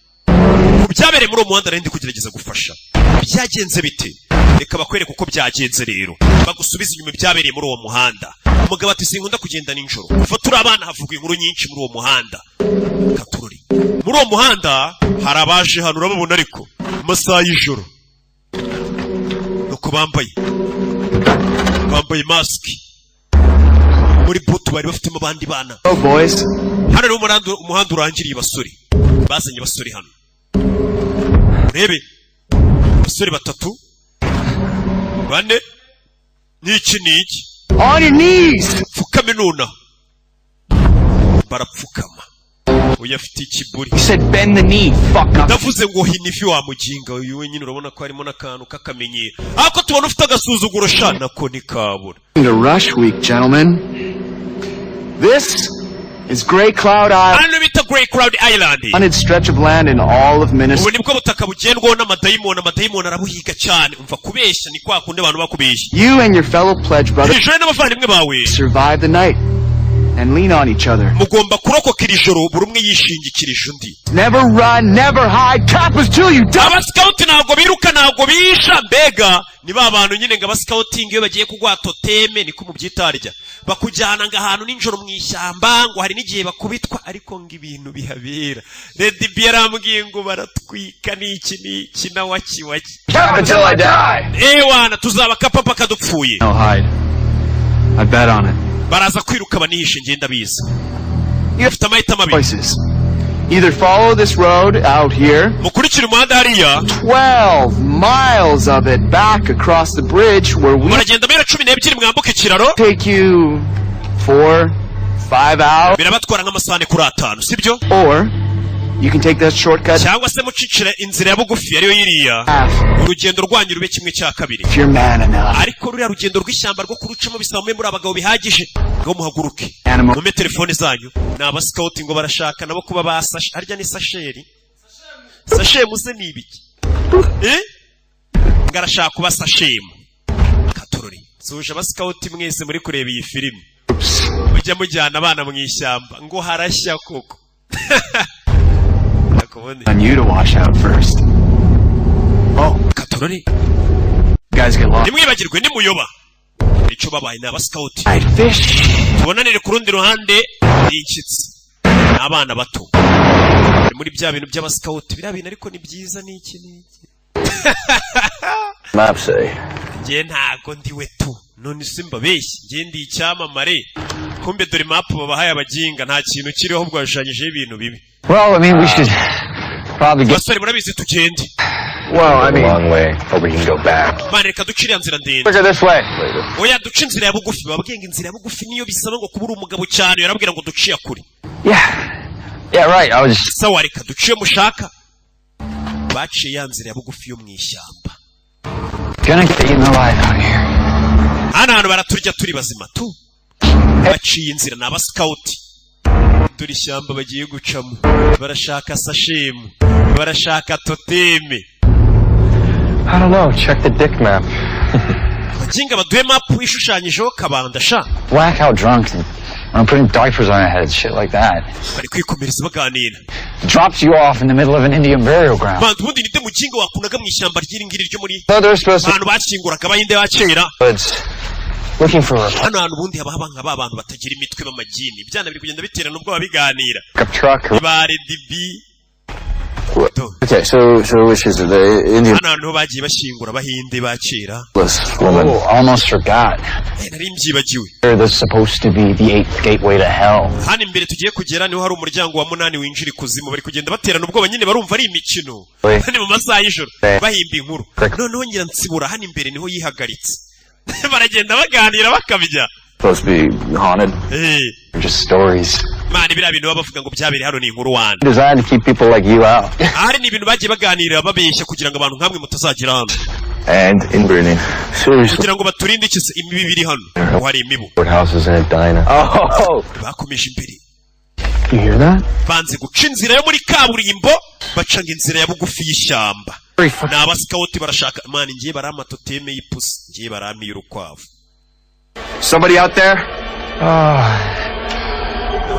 ku byabereye muri uwo muhanda, nari ndi kugerageza gufasha. Byagenze bite? Reka bakwereke uko byagenze rero, bagusubize inyuma ibyabereye muri uwo muhanda. Umugabo ati sinkunda kugenda nijoro, kuva turi abana havugwa inkuru nyinshi muri uwo muhanda. Katurori, muri uwo muhanda hari abaje hano, urababona, ariko mu masaha y'ijoro, nuko bambaye masiki, muri butu bari bafitemo abandi bana. Oh, boys. Hano rero umuhanda urangiriye. Abasore bazanye, abasore hano, urebe abasore batatu, bane, n'iki n'iki. On your knees! Pfukame nonaha. Barapfukama. Uyu afite ikiburi. You said bend the knee, fuck up. Ndavuze ngo hina ivi, wa muginga. Uyu wenyine urabona ko harimo n'akantu k'akamenyero, ariko tubona ufite agasuzuguro sha, nako ntikabura. To Rush Week, gentlemen. This is Great Cloud Island, Hano bita Grey Cloud Island, haunted stretch of land in all of ubu Minnesota. nibwo butaka bugendwaho n'amadayimoni. Amadayimoni arabuhiga cyane. Umva, kubeshya ni kwa kundi abantu bakubeshya. You and your fellow pledge brothers Hejuru n'abavandimwe bawe survive the night and lean on each other. mugomba kurokoka iri joro, buri umwe yishingikirije undi. Never run, never hide. Coppers too, you dumb. Abasikawuti ntabwo biruka, ntabwo bisha. Mbega ni ba bantu nyine ngo abasikawutingi iyo bagiye kuguha toteme, niko mubyitarya, bakujyana ngo ahantu nijoro mu ishyamba, ngo hari n'igihe bakubitwa, ariko ngo ibintu bihabera. Redi B yarambwiye ngo baratwika n'iki n'iki na waki waki. Cap until I die. Ewana, tuzaba kapa paka dupfuye. I'll hide. I bet on it. Baraza kwiruka banihishe, ngenda biza. Ufite amahitamo abiri. Choices. Either follow this road out here, Mukurikire umuhanda hariya, 12 miles of it back across the bridge where we muragenda mayero 12 mwambuka ikiraro, take you 4, 5 hours, birabatwara nk'amasaha 4 kuri 5, sibyo? Or you can take that shortcut Cyangwa se mucicire inzira ya bugufi, ariyo yiriya, half urugendo rwanyu rube kimwe cya kabiri. if you're man enough. Ariko ruriya rugendo rw'ishyamba rwo kurucamo bisaba mube muri abagabo bihagije. Ngo muhaguruke. Animal. Mume telefone zanyu. Ni abasikawuti, ngo barashaka nabo kuba ba sashe. Harya ni sasheri, sashemu se ni ibiki, eh? Ngo arashaka kuba sashemu. Katorori, suje abasikawuti mwese muri kureba iyi filimi, mujya mujyana abana mu ishyamba, ngo harashya koko. Nakubone. On you to wash out first. Oh, Katorori. guys get lost. Ntimwibagirwe nimuyoba icyo babaye, ni abasikawuti. Fish. Tubonanire ku rundi ruhande. Ni inshyitsi, ni abana bato. Ni muri bya bintu by'abasikawuti, biriya bintu ariko ni byiza, ni iki n'iki. Map say. Njye ntago ndiwe tu, none se mbabeshye? Njye ndi icyamamare. Kumbe dore mapu babahaye abaginga, nta kintu kiriho, ahubwo hashushanyijeho ibintu bibi. Well, I mean, we should probably get. Basore, murabizi, tugende. Well, I mean, long way, or we can go back. Mane, reka duce iriya nzira ndende. Look at this way. Oya, duce inzira ya bugufi. Bababwiye ngo inzira ya bugufi niyo bisaba ngo kuba uri umugabo cyane. Yarabwira ngo duciye kure. Yeah, right. I was. Sawa, reka duciye mushaka. Baciye ya nzira ya bugufi yo mu ishyamba. Gonna get eaten alive out here. Hano hantu baraturya turi bazima tu. Baciye inzira, ni abasikawuti. Dore ishyamba bagiye gucamo, barashaka sashemu, barashaka toteme. I don't know. Check the dick map. Abaginga baduhe mapu ishushanyijeho kabanda sha. Blackout drunk. And I'm putting diapers on her head, shit like that. Bari kwikomereza baganira. Drops you off in the middle of an Indian burial ground. Bantu, ubundi ninde muginga wakunaga mu ishyamba ry'iri ngiri ryo muri Thought they were supposed to ahantu bakinguraga abahinde ba kera? Woods. Looking for a Hano hantu ubundi haba haba nka ba bantu batagira imitwe b'amagini. Ibyana biri kugenda biterana ubwoba biganira. Pickup truck. Ba Redibi. Okay, so which is it? The Indian Hano hantu ho bagiye bashyingura abahinde ba kera. Woman. Oh, almost forgot. Nari mbyibagiwe. This is supposed to be the eighth gateway to hell. Hano imbere tugiye kugera niho hari umuryango wa munani winjira ikuzimu. Bari kugenda baterana ubwoba nyine, barumva ari imikino. Ni mu masaha y'ijoro, bahimba inkuru. Noneho nyiransibura hano imbere niho yihagaritse, baragenda baganira bakabya. Supposed to be haunted. Just stories. Mani, biriya bintu baba bavuga ngo byabereye hano ni inkuru wana. Designed to keep people like you out. Ahari ni ibintu bagiye baganira babeshya kugira ngo abantu nkamwe mutazagera hano. And inbreeding. Seriously. Kugira ngo baturinde iki se? Imibu iri hano, ngo hari imibu. Houses and a diner. Oh! Bakomeje imbere. You hear that? Banze guca inzira yo muri kaburimbo, bacanga inzira ya bugufi y'ishyamba. Ni abasikawuti, barashaka mani. Ngiye barampa toteme y'ipusi, ngiye barampa iy'urukwavu. Somebody out there?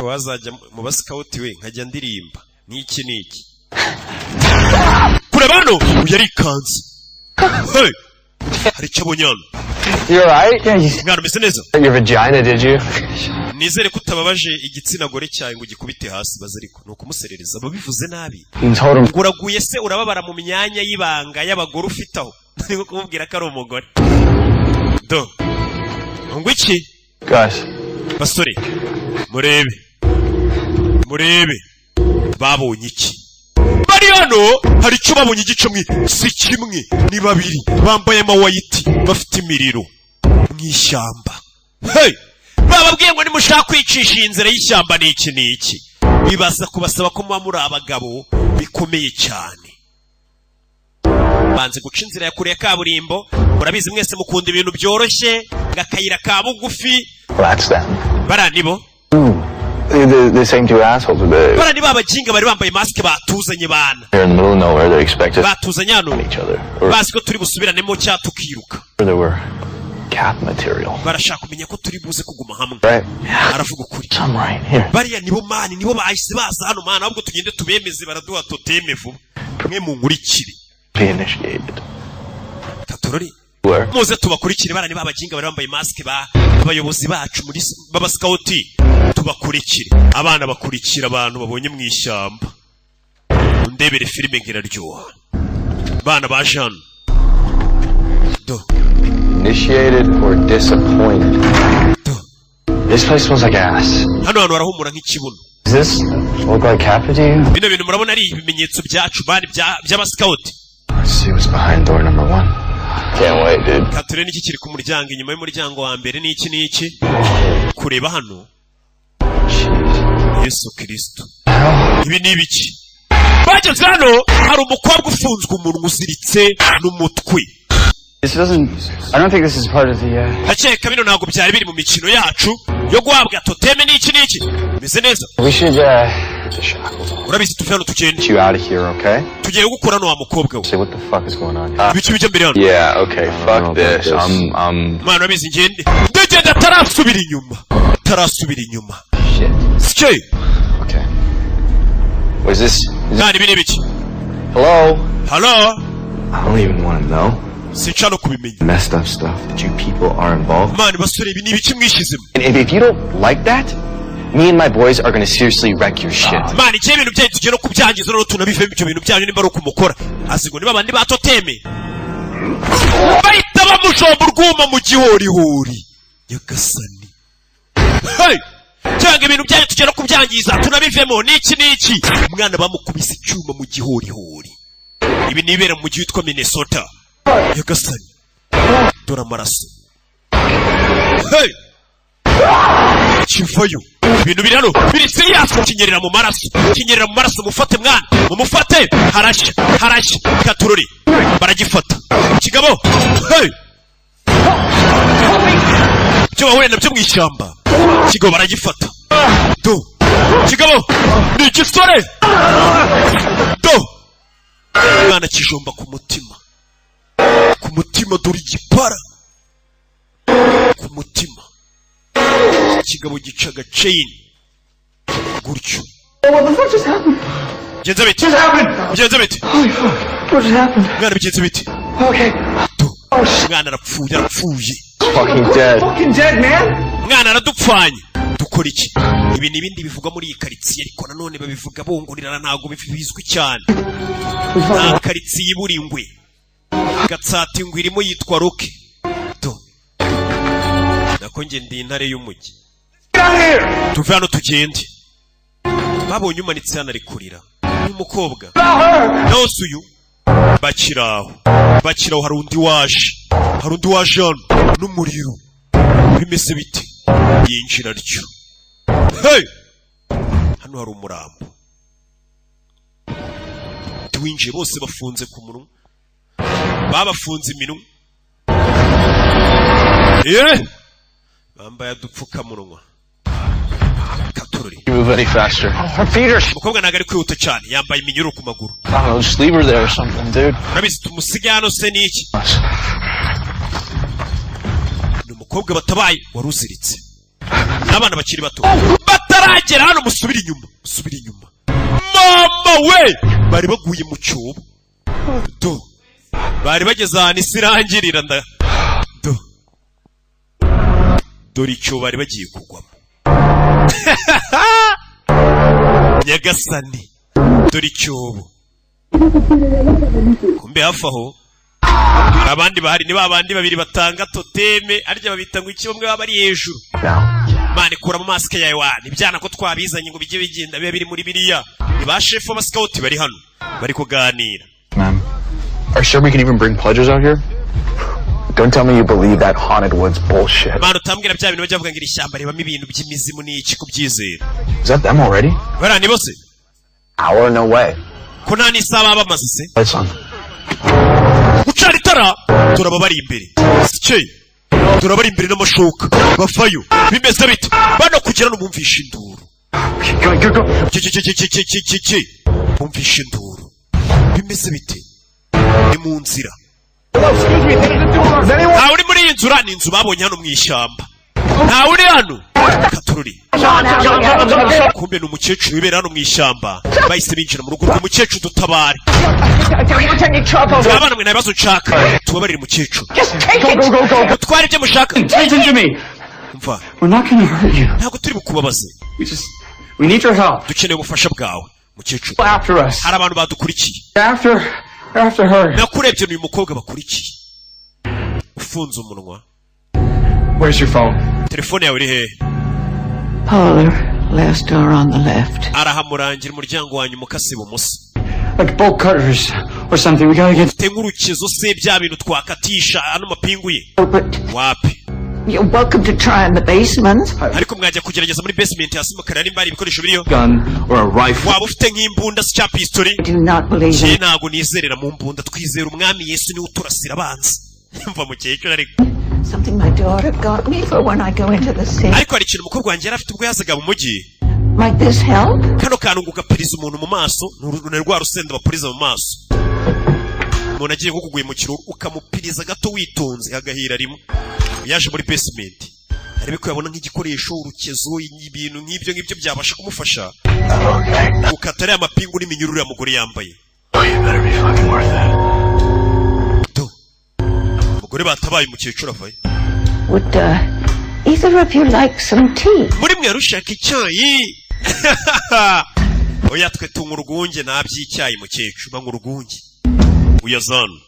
Wazajya mu basikawuti we nkajya ndirimba n'iki n'iki. Kureba hano, uyu yarikanze. Hey! Hari icyo abonye hano. You alright? Yeah, you Mwana, umeze neza? your vagina, did you? Nizere ko utababaje igitsina gore cyawe ngo ugikubite hasi. Baze ariko ni ukumuserereza, babivuze nabi. You told him. Ngo uraguye se, urababara mu myanya y'ibanga y'abagore ufite aho? Ni nko kumubwira ko ari umugore do ngo iki? Guys. Basore, murebe, murebe, babonye iki? Bari hano, hari icyo babonye igice mwe si kimwe, ni babiri bambaye amawayiti, bafite imiriro mu ishyamba. Hey! Bababwiye ngo nimushaka kwicisha iyi nzira y'ishyamba ni iki n'iki, bibaza kubasaba ko muba muri abagabo bikomeye cyane. Banze guca inzira ya kure ya kaburimbo. Murabizi mwese mukunda ibintu byoroshye, ngo akayira ka bugufi. That's them. Bariya nibo. The same two assholes with the Bariya ni ba baginga bari bambaye masike batuzanye bana. They're in the middle of nowhere. They expect us Batuzanye hano each other. Or bazi ko turi busubiranemo cyangwa tukiruka. they were cap material. Barashaka kumenya ko turi buze kuguma hamwe. Right? Aravuga ukuri. I'm right here. Bariya nibo mani, nibo bahise baza hano mani. Ahubwo tugende tubemeze, baraduha toteme vuba. Mwe munkurikire. Be initiated. Katorori. Where? Muze tubakurikire. Bariya ni ba baginga bari bambaye masike, ba abayobozi bacu muri b'abasikawuti. Tubakurikire. Abana bakurikira abantu babonye mu ishyamba. Ndebere filime ngiraryoha. Bana baje hano do. Initiated or disappointed? This place smells like ass. Hano hantu harahumura nk'ikibuno. Does this look like Kappa to you? Bino bintu murabona ari ibimenyetso byacu bari by'abasikawuti? Let's see what's behind door number one. Can't wait, dude. Kature n'iki kiri ku muryango, inyuma y'umuryango wa mbere n'iki n'iki? Kureba hano, Yesu Kirisito, ibi ni ibiki? Bageze hano hari umukobwa ufunzwe umunwa uziritse n'umutwe. This doesn't. I don't think this is part of the. Ndakeka bino ntabwo byari biri mu mikino yacu yo guhabwa toteme n'iki n'iki. Bimeze neza. We should. Urabizi, tuve hano tugende. Get you out of here, okay? Tugiye gukura hano wa mukobwa we. Say, what the fuck is going on here? Ibiki bijya mbere hano? Yeah, okay, fuck this. I'm Mwana, urabizi, ngende, ndagenda. Atarasubira inyuma, atarasubira inyuma. Sike. Okay. What is this? Is Mwana, ibi ni ibiki? Hello? Hello? I don't even want to know. Sinshaka no kubimenya. Messed up stuff that you people are involved. Mwana, basore, ibi ni ibiki mwishyizemo? And if you don't like that, me and my boys are gonna seriously wreck your shit. Mwana, igihe ibintu byanyu tugiye no kubyangiza, noneho tunabivemo ibyo bintu byanyu nimba ari ukumukora. Azi ngo niba abandi ba toteme bahita bamujomba urwuma mu gihorihori. Nyagasani, hey! Cyangwa ibintu byanyu tugiye no kubyangiza tunabivemo n'iki n'iki. Umwana bamukubise icyuma mu gihorihori. Ibi nibera mu mujyi witwa Minnesota. Nyagasani, dore amaraso. Hey! Kivayo. Ibintu biri hano biri serious. Kinyerera mu maraso, kinyerera mu maraso. Mufate mwana, mumufate. Harashya, harashya. Katururi baragifata kigabo. Hey! Ibyo bahuye nabyo mu ishyamba, kigabo baragifata. Do kigabo ni igisore. Do umwana kijomba ku mutima, ku mutima. Dore igipara ku mutima. Ikigabo gica agaceyini gutyo. Bigenze bite? Bigenze bite? What just happened? Mwana, bigenze bite? Okay. Umwana arapfuye, arapfuye. Fucking dead. Fucking dead, man. Mwana aradupfanye, dukora iki? Ibi ni ibindi bivugwa muri iyi karitsiye, ariko nanone babivuga bungurirana, ntabwo bizwi cyane. Nta karitsiye ibura ingwe. Gatsata ingwe irimo yitwa Roke. Do nako njye ndi intare y'umujyi. Tuve hano tugende. Babonye umanitse hano ari kurira ni umukobwa nawe si uyu. Bakiraho, bakiraho. Hari undi waje, hari undi waje hano n'umuriro. Bimeze bite? Yinjira atyo. Hey! Hano hari umurambo. Tuwinjiye bose bafunze ku munwa, babafunze iminwa, bambaye udupfukamunwa. Katururi. You move any faster. Her feet are. Umukobwa ntabwo ari kwihuta cyane, yambaye iminyururu ku maguru. I don't know, just leave her there or something, dude. Urabizi, tumusige hano se ni iki? Ni umukobwa batabaye wari uziritse n'abana bakiri bato. Bataragera hano, musubire inyuma, musubire inyuma. Mama we, bari baguye mu cyobo. Do bari bageze ahantu isi irangirira. Nda do dore icyobo bari bagiye kugwamo. Nyagasani, dore icyobo. Kumbe hafi aho hari abandi bahari, ni ba bandi babiri batanga toteme, arya babita ngo iki, bamwe baba bari hejuru. Mani, kuramo masike yawe wa ibyana ko twabizanye ngo bijye bigenda biba biri muri biriya. Ni ba shefu b'abasikawuti bari hano bari kuganira. Man. Are you sure we can even bring pledges out here? Don't tell me you believe that haunted woods bullshit. Mani, utambwira bya bintu bajya bavuga ngo iri shyamba ribamo ibintu by'imizimu n'iki, kubyizera. Is that them already? Bariya ni bose. Hour? No way. Ko nta n'isaha baba bamaze se? Lights on. Gucana itara, turaba bari imbere sikeye, turaba imbere n'amashuka bavayo. Bimeze bite bano kugira n'umumvisha induru? Ki, ki, ki, ki, ki, ki, ki, ki. Bumvisha induru, bimeze bite? Ni mu nzira. Ntawe uri muri iyi nzu. Uriya ni inzu babonye hano mu ishyamba, ntawe uri hano. Katururi. Kumbe ni umukecuru wibera hano mu ishyamba. Bahise binjira mu rugo rw'umukecuru. Dutabare abana mwe, nta bibazo nshaka, tubabarire umukecuru. Mutware ibyo mushaka. Listen to me. Mva. We're not gonna hurt you. Ntabwo turi bukubabaze. We just we need your help. Dukeneye ubufasha bwawe, mukecuru. After us. Hari abantu badukurikiye. After her. Nakurebye, ni uyu mukobwa bakurikiye ufunze umunwa. Where's your phone? Telefone yawe iri hehe? Parlor, last door on the left. Arahamurangira, umuryango wa nyuma ukase ibumoso. Like bolt cutters or something. We gotta get Ufite nk'urukezo se, bya bintu twakatisha ano mapingu ye? Wapi. You're welcome to try in the basement. Ariko mwajya kugerageza muri basement hasi mukareba nimba hari ibikoresho biriyo. Gun or a rifle. Waba ufite nk'imbunda se cya pistori? I do not believe Njye in ntabwo nizerera mu mbunda, twizera umwami Yesu, niwe uturasira abanzi. Mva mukecuru ariko. Something my daughter got me for when I go into the city. Ariko hari ikintu umukobwa wanjye yari afite ubwo yazaga mu mujyi. Might this help? Kano kantu ngo ugapiriza umuntu mu maso, ni rwa rusenda bapuriza mu maso. Umuntu agiye nko kuguhemukira, ukamupiriza gato witonze agahira rimwe. Yaje muri basement arebe ko yabona nk'igikoresho, urukezo, ibintu nk'ibyo ngibyo byabasha kumufasha gukata ariya mapingu n'iminyururu uriya mugore yambaye. Do umugore batabaye, umukecuru avayo. Would either of you like some tea? Muri mwe rushaka icyayi? Oya, twe tunywa urwunge, nta by'icyayi mukecuru, banywa urwunge. Uyazana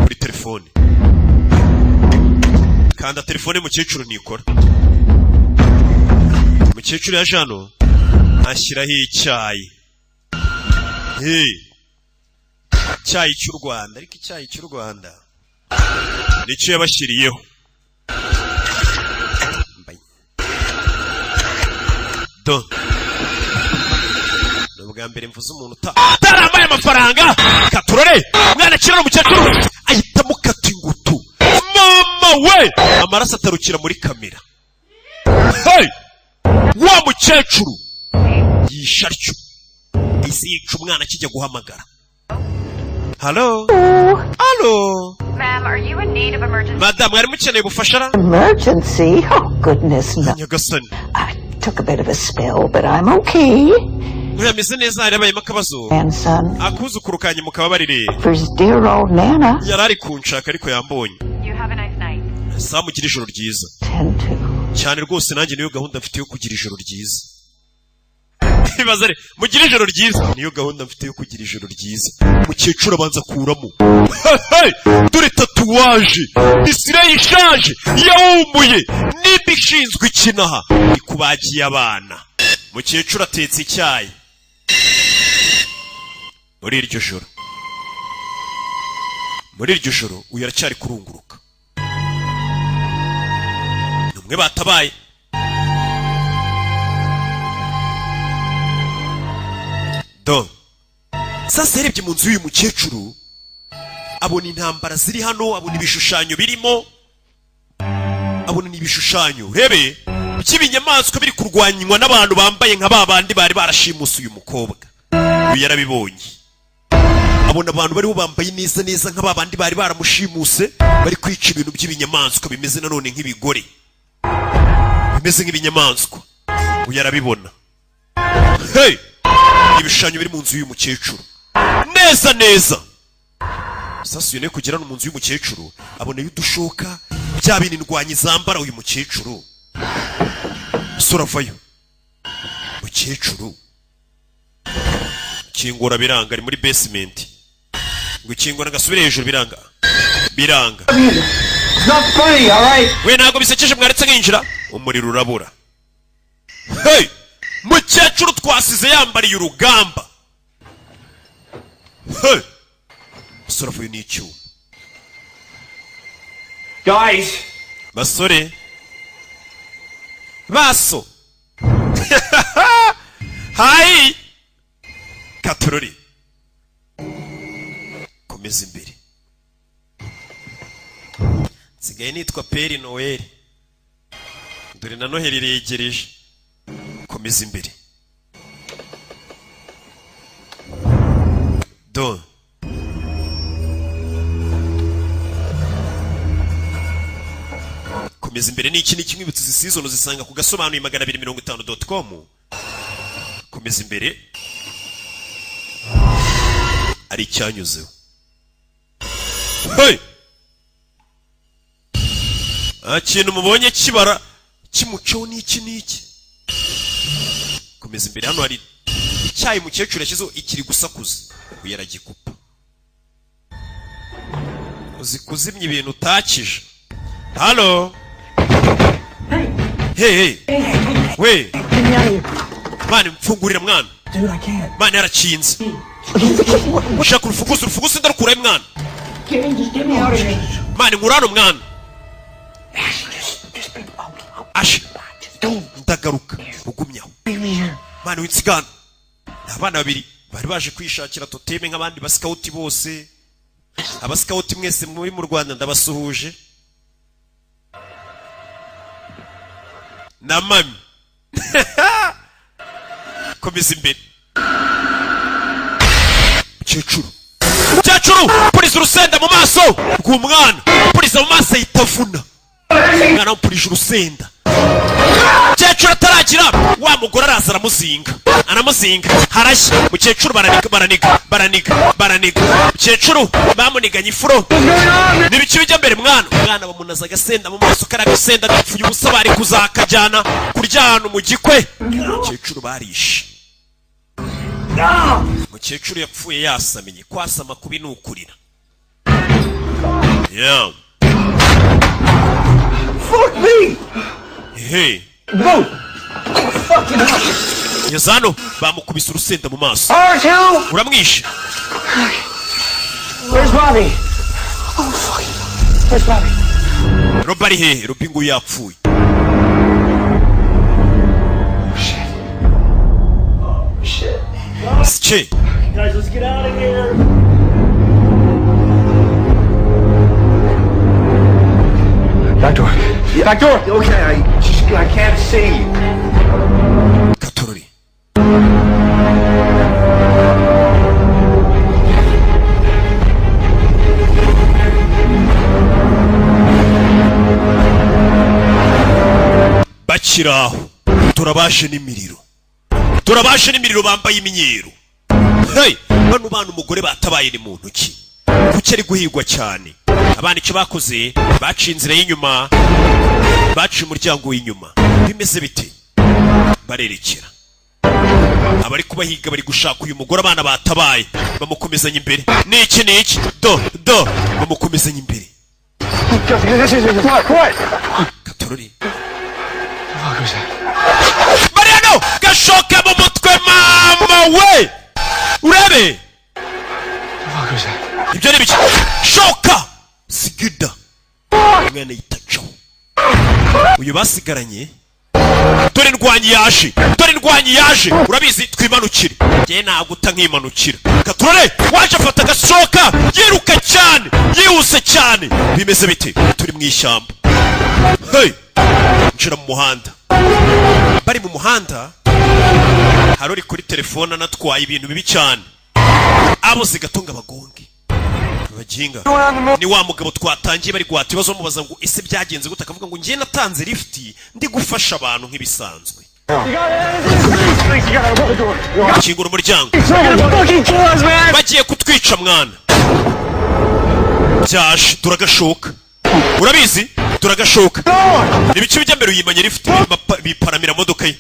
kuri telefone, kanda telefone mukecuru nikora. Umukecuru yaje hano ashyiraho icyayi. Hey. Icyayi cy'u Rwanda, ariko icyayi cy'u Rwanda nicyo yabashyiriyeho. Do ni ubwa mbere mvuze umuntu utarambaye amafaranga. Katurore, umwana akirana, umukecuru ahita amukata ingutu. Mama we, amaraso atarukira muri kamera. Hey! Wa mukecuru yishe atyo, isi yica umwana akijya guhamagara. Halo, halo. Ma'am, are you in need of emergency? Madamu, mwari mukeneye ubufasha ra? Emergency? Oh, goodness, no. Nyagasani. Took a bit of a spill, but I'm okay. Nturameze neza, hari habayemo akabazo. Grandson, Akuzukuru kanjye mukababarire. for his dear old Nana. Yari ari kunshaka, ariko yambonye. You have a nice night. Saa, mugira ijoro ryiza. Tend to. Cyane rwose, nanjye niyo gahunda mfite yo kugira ijoro ryiza. Ibaze re, mugire ijoro ryiza, niyo gahunda mfite yo kugira ijoro ryiza. Umukecuru abanza akuramo. Hey! Dore tatouage, isire ishaje yawumuye nimba ishinzwe ikinaha ikubagiye abana. Mukecuru atetse icyayi muri iryo joro. Muri iryo joro uyu aracyari kurunguruka, ni umwe batabaye. Do sasa yarebye mu nzu y'uyu mukecuru, abona intambara ziri hano, abona ibishushanyo birimo, abona n'ibishushanyo rebe by'ibinyamaswa biri kurwanywa n'abantu bambaye nka ba bandi bari barashimuse uyu mukobwa. Uyu yarabibonye, abona abantu bariho bambaye neza neza nka ba bandi bari baramushimuse, bari kwica ibintu by'ibinyamaswa bimeze nanone nk'ibigore, bimeze nk'ibinyamaswa. Uyu yarabibona. Hey! Ibishushanyo biri mu nzu y'uyu mukecuru neza neza. Sasa uyu kugera no mu nzu y'umukecuru, abonayo udushoka, bya bintu indwanyi zambara. Uyu mukecuru sura avayo, mukecuru kingura biranga, ari muri basement, ngo ikingura gasubire hejuru, biranga biranga. It's not funny, all right? We, ntabwo bisekeje, mwaretse nkinjira. Umuriro urabura. Hey! Mukecuru twasize yambariye urugamba. Hey! Musore avuye n'icyuma. Guys! Basore, baso hayi katurori, komeza imbere. Nsigaye nitwa Père Noël, dore na Noheli iregereje. Komeza imbere. Do komeza imbere. Ni iki? Ni kimwe izi season zisanga ku gasobanuye 250.com. Komeza imbere, ari icyanyuzeho. Hey! Ikintu mubonye kibara kimucaho ni iki? Ni iki? Komeza imbere. Hano hari icyayi mukecuru yashyizeho, ikiri gusakuza. Uyu aragikupa. Uzi kuzimya ibintu utakije? Halo, hey, hey, we mwana, mfungurira mwana. Dude, I can't. Mwana, yarakinze. Ushaka urufunguzo? Urufunguzo ndarukurayo mwana. Get me, just get me out of here. Mwana, nkura hano mwana. Asha, ndagaruka, ugumyaho mwana, w'insigana. Ni abana babiri bari baje kwishakira totem nk'abandi basikawuti bose. Abasikawuti mwese muri mu Rwanda, ndabasuhuje na mami. Komeza imbere. Mukecuru, mukecuru puriza urusenda mu maso rw'umwana, puriza mu maso, ahita avuna umwana, amupurije urusenda. Mukecuru ataragira, wa mugore araza aramuzinga, aramuzinga, harashya. Mukecuru baraniga, baraniga, baraniga, baraniga. Mukecuru bamuniganye ifuro. N'ibiki bijya mbere mwana? Umwana bamunaza agasenda mu maso, kariya agasenda gapfuye ubusa, bari kuzakajyana kurya ahantu mu gikwe. Mukecuru barishe. Mukecuru yapfuye yasamenye. Kwasama kubi ni ukurira, yeah. Fuck me! Hey. Move! Fucking hell! Ngeze hano bamukubise urusenda mu maso. R2! Uramwishe. Where's Bobby? Oh, fuck. Where's Bobby? Robi ari hehe? Robi nguyu yapfuye. Cye. Guys, let's get out of here. Back door. Back door. Okay, I can't see. Katorori. Bakiri aho, turabashe n'imiriro, turabashe n'imiriro, bambaye imyeru. Hey, bano bana umugore batabaye ni mu ntoki, kuki ari guhigwa cyane? Abana icyo bakoze, baciye inzira y'inyuma, baciye umuryango w'inyuma. Bimeze bite? Barerekera abari kubahiga, bari gushaka uyu mugore abana batabaye, bamukomezanya imbere. Niki niki? Do do, bamukomezanya imbere. What? What? Katorori. Mariano gashoka mu mutwe, mama we, urebe ibyo ni biki? Shoka sigida, umwana yitacaho. Uyu basigaranye, dore ndwanyi yaje, dore ndwanyi yaje. Urabizi, twimanukire, njye naguta nkimanukira. Katurore waje afata agashoka, yiruka cyane, yihuse cyane. Bimeze bite? Turi mu ishyamba. Hey, nshira mu muhanda. Bari mu muhanda, hari uri kuri telefone anatwaye ibintu bibi cyane, abuze gato ngo abagonge. Baginga ni wa mugabo twatangiye bari guhata ibibazo, bamubaza ngo ese byagenze gute? Akavuga ngo ngiye natanze lift, ndi gufasha abantu nk'ibisanzwe. Kingura umuryango, bagiye kutwica mwana. Byaje, turagashoka, urabizi, turagashoka. Ibice bijya mbere, uyimanye lift, biparamira modoka ye.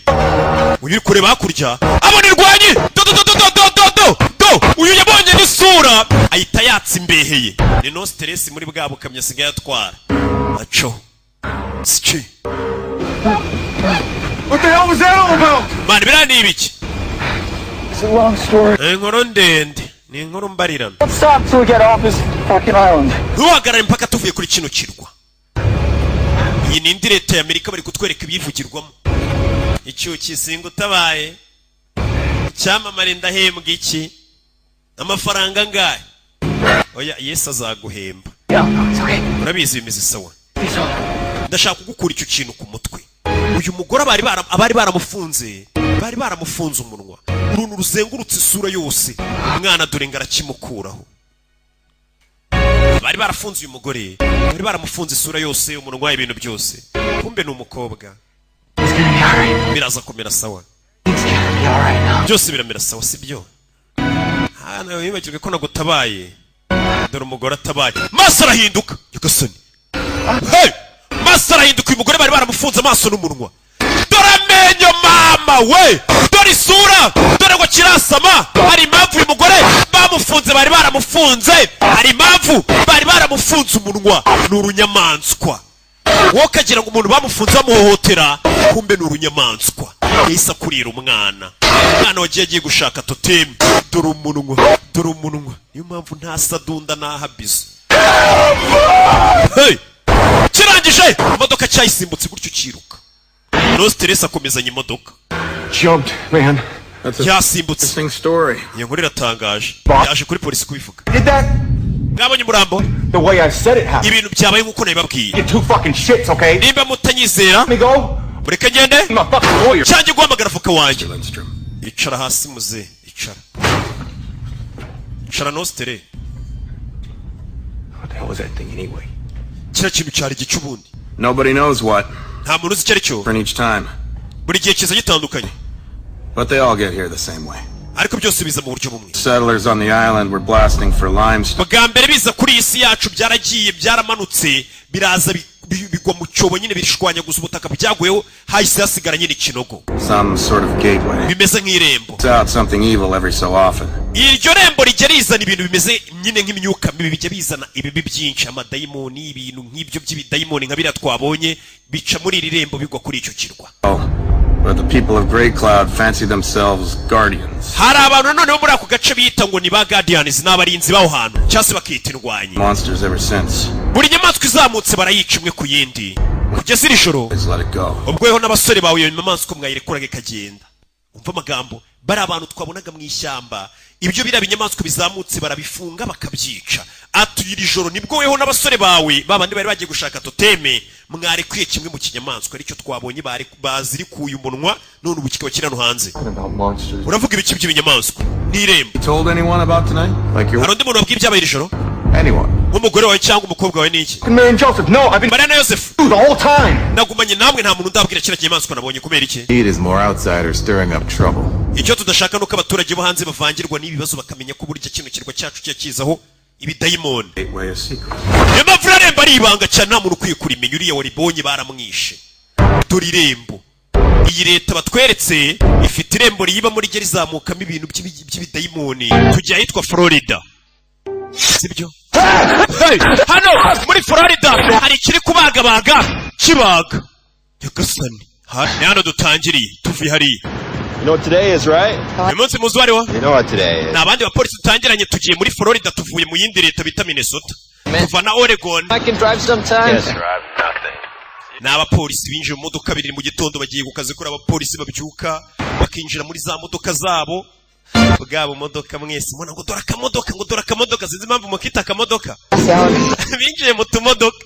Uyu uri kureba hakurya abona irwanyi. Do do do do do do do do. Uyu yabonye n'isura, ahita yatsa imbeheye. Ni no stress muri bwa bukamyo asigaye atwara. Aco sici. What the hell was that all about? Man, biriya ni ibiki? It's a long story. Ni inkuru ndende, ni inkuru mbarirano. Don't stop till we get off this fucking island. Ntuhagarare mpaka tuvuye kuri kino kirwa. Iyi ni indi leta ya Amerika, bari kutwereka ibivugirwamo. Icyuki singa utabaye icyamamare, ndahembwa iki? Amafaranga angahe? Oya, Yesu azaguhemba. Yeah, it's okay. Urabizi, bimeze sawa. It's all. Ndashaka kugukura icyo kintu ku mutwe. Uyu mugore abari baramufunze, bari baramufunze umunwa, uruntu ruzengurutse isura yose. Umwana dore ngo arakimukuraho. Bari barafunze uyu mugore, bari baramufunze isura yose, umunwa, ibintu byose. Kumbe ni umukobwa. It's gonna be alright. Biraza kumera sawa. It's gonna be alright now. Byose biramera sawa, sibyo? Hano wibagirwe ko nagutabaye. Dore umugore atabaye, maso arahinduka. Nyagasani, hey! Maso arahinduka. Uyu mugore bari baramufunze amaso n'umunwa. Dore amenyo, mama we, dore isura, dore ngo kirasama. Hari impamvu uyu mugore bamufunze, bari baramufunze, hari impamvu bari baramufunze umunwa. Ni urunyamaswa. Wowe ukagira ngo umuntu bamufunze bamuhohotera, kumbe ni urunyamaswa. Yahise akurira umwana, umwana wagiye agiye gushaka totemu. Dore umunwa, dore umunwa. Niyo mpamvu nta sadunda n'ahabizo. Hey! Kirangije imodoka cyayisimbutse gutyo kiruka. No stress, akomezanya imodoka. Jumped, man. Yasimbutse. Interesting story. Iyo nkuru iratangaje. Yaje kuri polisi kubivuga. Did that Mwabonye umurambo? the way I said it happened. Ibintu byabaye nk'uko nabibabwiye. You two fucking shits, okay? Nimba mutanyizera, Let me go. mureke ngende I'm a fucking lawyer. cyangwa guhamagara avoka wanjye. Icara hasi muze, icara, icara nostere. What the hell was that thing anyway? Kiriya kintu cyari igice ubundi? Nobody knows what. Nta muntu uzi icyo ari cyo. Different each time. Buri gihe kiza gitandukanye. But they all get here the same way. Ariko byose biza mu buryo bumwe. Settlers on the island were blasting for limestone. Bwa mbere biza kuri iyi si yacu, byaragiye, byaramanutse, biraza bigwa mu cyobo nyine, bishwanyaguza ubutaka byaguyeho, hahise hasigara nyine ikinogo. Some sort of gateway. Bimeze nk'irembo. It's out something evil every so often. Iryo rembo rijya rizana ibintu bimeze nyine nk'imyuka mibi, bijya bizana ibibi byinshi, amadayimoni, ibintu nk'ibyo by'ibidayimoni nka biriya twabonye bica muri iri rembo bigwa kuri icyo kirwa. Oh, but the people of Grey Cloud fancy themselves guardians. Hari abantu noneho muri ako gace bita ngo ni ba guardians, ni abarinzi b'aho hantu, cyangwa se bakita indwanyi. Monsters ever since. Buri nyamaswa izamutse barayica imwe ku yindi kugeza iri joro. Please let it go. Ubwo weho n'abasore bawe iyo nyamaswa mwayirekuraga ikagenda. Umva amagambo, bari abantu twabonaga mu ishyamba, ibyo biriya binyamaswa bizamutse barabifunga bakabyica. Atuye iri joro nibwo weho n'abasore bawe babandi bari bagiye gushaka toteme mwarekuye kimwe mu kinyamaswa, aricyo twabonye bazirikuye umunwa, none ubu kikaba kiri hano hanze. About monsters. Uravuga ibiki by'ibinyamaswa n'irembo? You told anyone about tonight? Like your Hari undi muntu wabwiye ibyabaye iri joro? Anyone? Nk'umugore wawe cyangwa umukobwa wawe n'iki? Mary and Joseph, no, I've been Mariya na Yosefu, the whole time. nagumanye namwe, nta muntu ndabwira kiriya kinyamaswa nabonye. Kubera iki? Need is more outsiders stirring up trouble. Icyo tudashaka nuko abaturage bo hanze bavangirwa n'ibi bibazo, bakamenya ko burya kino kirwa cyacu kijya kizaho ibidayimoni. Gateway a secret. Niyo mpamvu irembo ari ibanga cyane, nta muntu ukwiye kurimenya. Uriya waribonye baramwishe. Dore irembo iyi leta batweretse ifite, irembo riyibamo rijya rizamukamo ibintu by'ibidayimoni. Tujya ahitwa Florida, sibyo? Hey, hano muri Florida hari ikiri kubagabaga kibaga. Nyagasani, ni hano dutangiriye tuvuye hariya. You know what today is, right? Uyu munsi muzi uwo ari wo? You know what today is. Ni abandi bapolisi dutangiranye, tugiye muri Florida, tuvuye mu yindi leta bita Minnesota, tuva na Oregon. I can drive sometimes. Can't drive nothing. Ni abapolisi binjiye mu modoka 2 mu gitondo, bagiye ku kazi. Kuri abapolisi babyuka bakinjira muri za modoka zabo, bwabo modoka mwese mbona ngo dore akamodoka, ngo dore akamodoka, sinzi impamvu mukita akamodoka. Binjiye mu tumodoka,